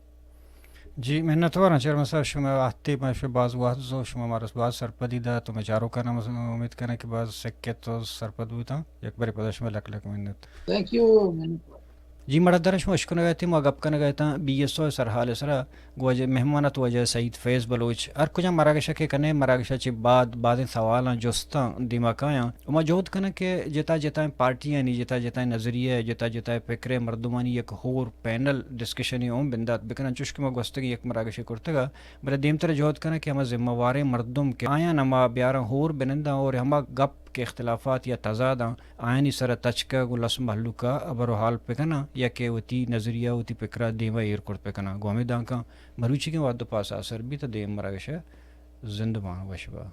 جی، منتواراں چیئرمین صاحب، شما وہدے ما شما باز وہد زو، شما مارا باز سرپدی دات، تو مئے چاروکاں ہم امید کناں کہ باز سکت و سرپد بوتاں۔ یک برے پدا شما لک لک منت۔ تھینک یو، منتوار۔ جی، مڑدار شما اشکنگ ءَ اتیں، ما گپ کنگ ءَ اتاں بی ایس او ءِ سرحال ءِ سرا، گوں واجہ مہمان ات واجہ سعید فیض بلوچ۔ ہر کجا مراگش ءَ کہ کنیں، مراگش ءَ چہ بعد بازیں سوالاں جستاں دیما کایاں۔ و ما جہد کناں کہ جتا جتائیں پارٹیانی، جتا جتائیں نظریہ، جتا جتائیں فکر ءِ مردمانی یک ہور پینل ڈسکشنے اوں بندات بکناں، چوش کہ ما گوستگیں یک مراگشے کرتگ ءَ، بلے دیمتر جہد کناں کہ ہما ذمہ واریں مردم کہ آیاں ہما بیاراں ہور بننداں اور ہما گپ کہ اختلافات یا تضاداں آیانی سرا تچکگ و لس مہلوکا ہبر و حال بکناں یا کہ وتی نظریہ، وتی پکرا دیما ایر کرت بکناں۔ گوں ہمے دانکاں مروچیگیں وہد و پاسا سر بیت، دیم مراگشا زندمان وش با۔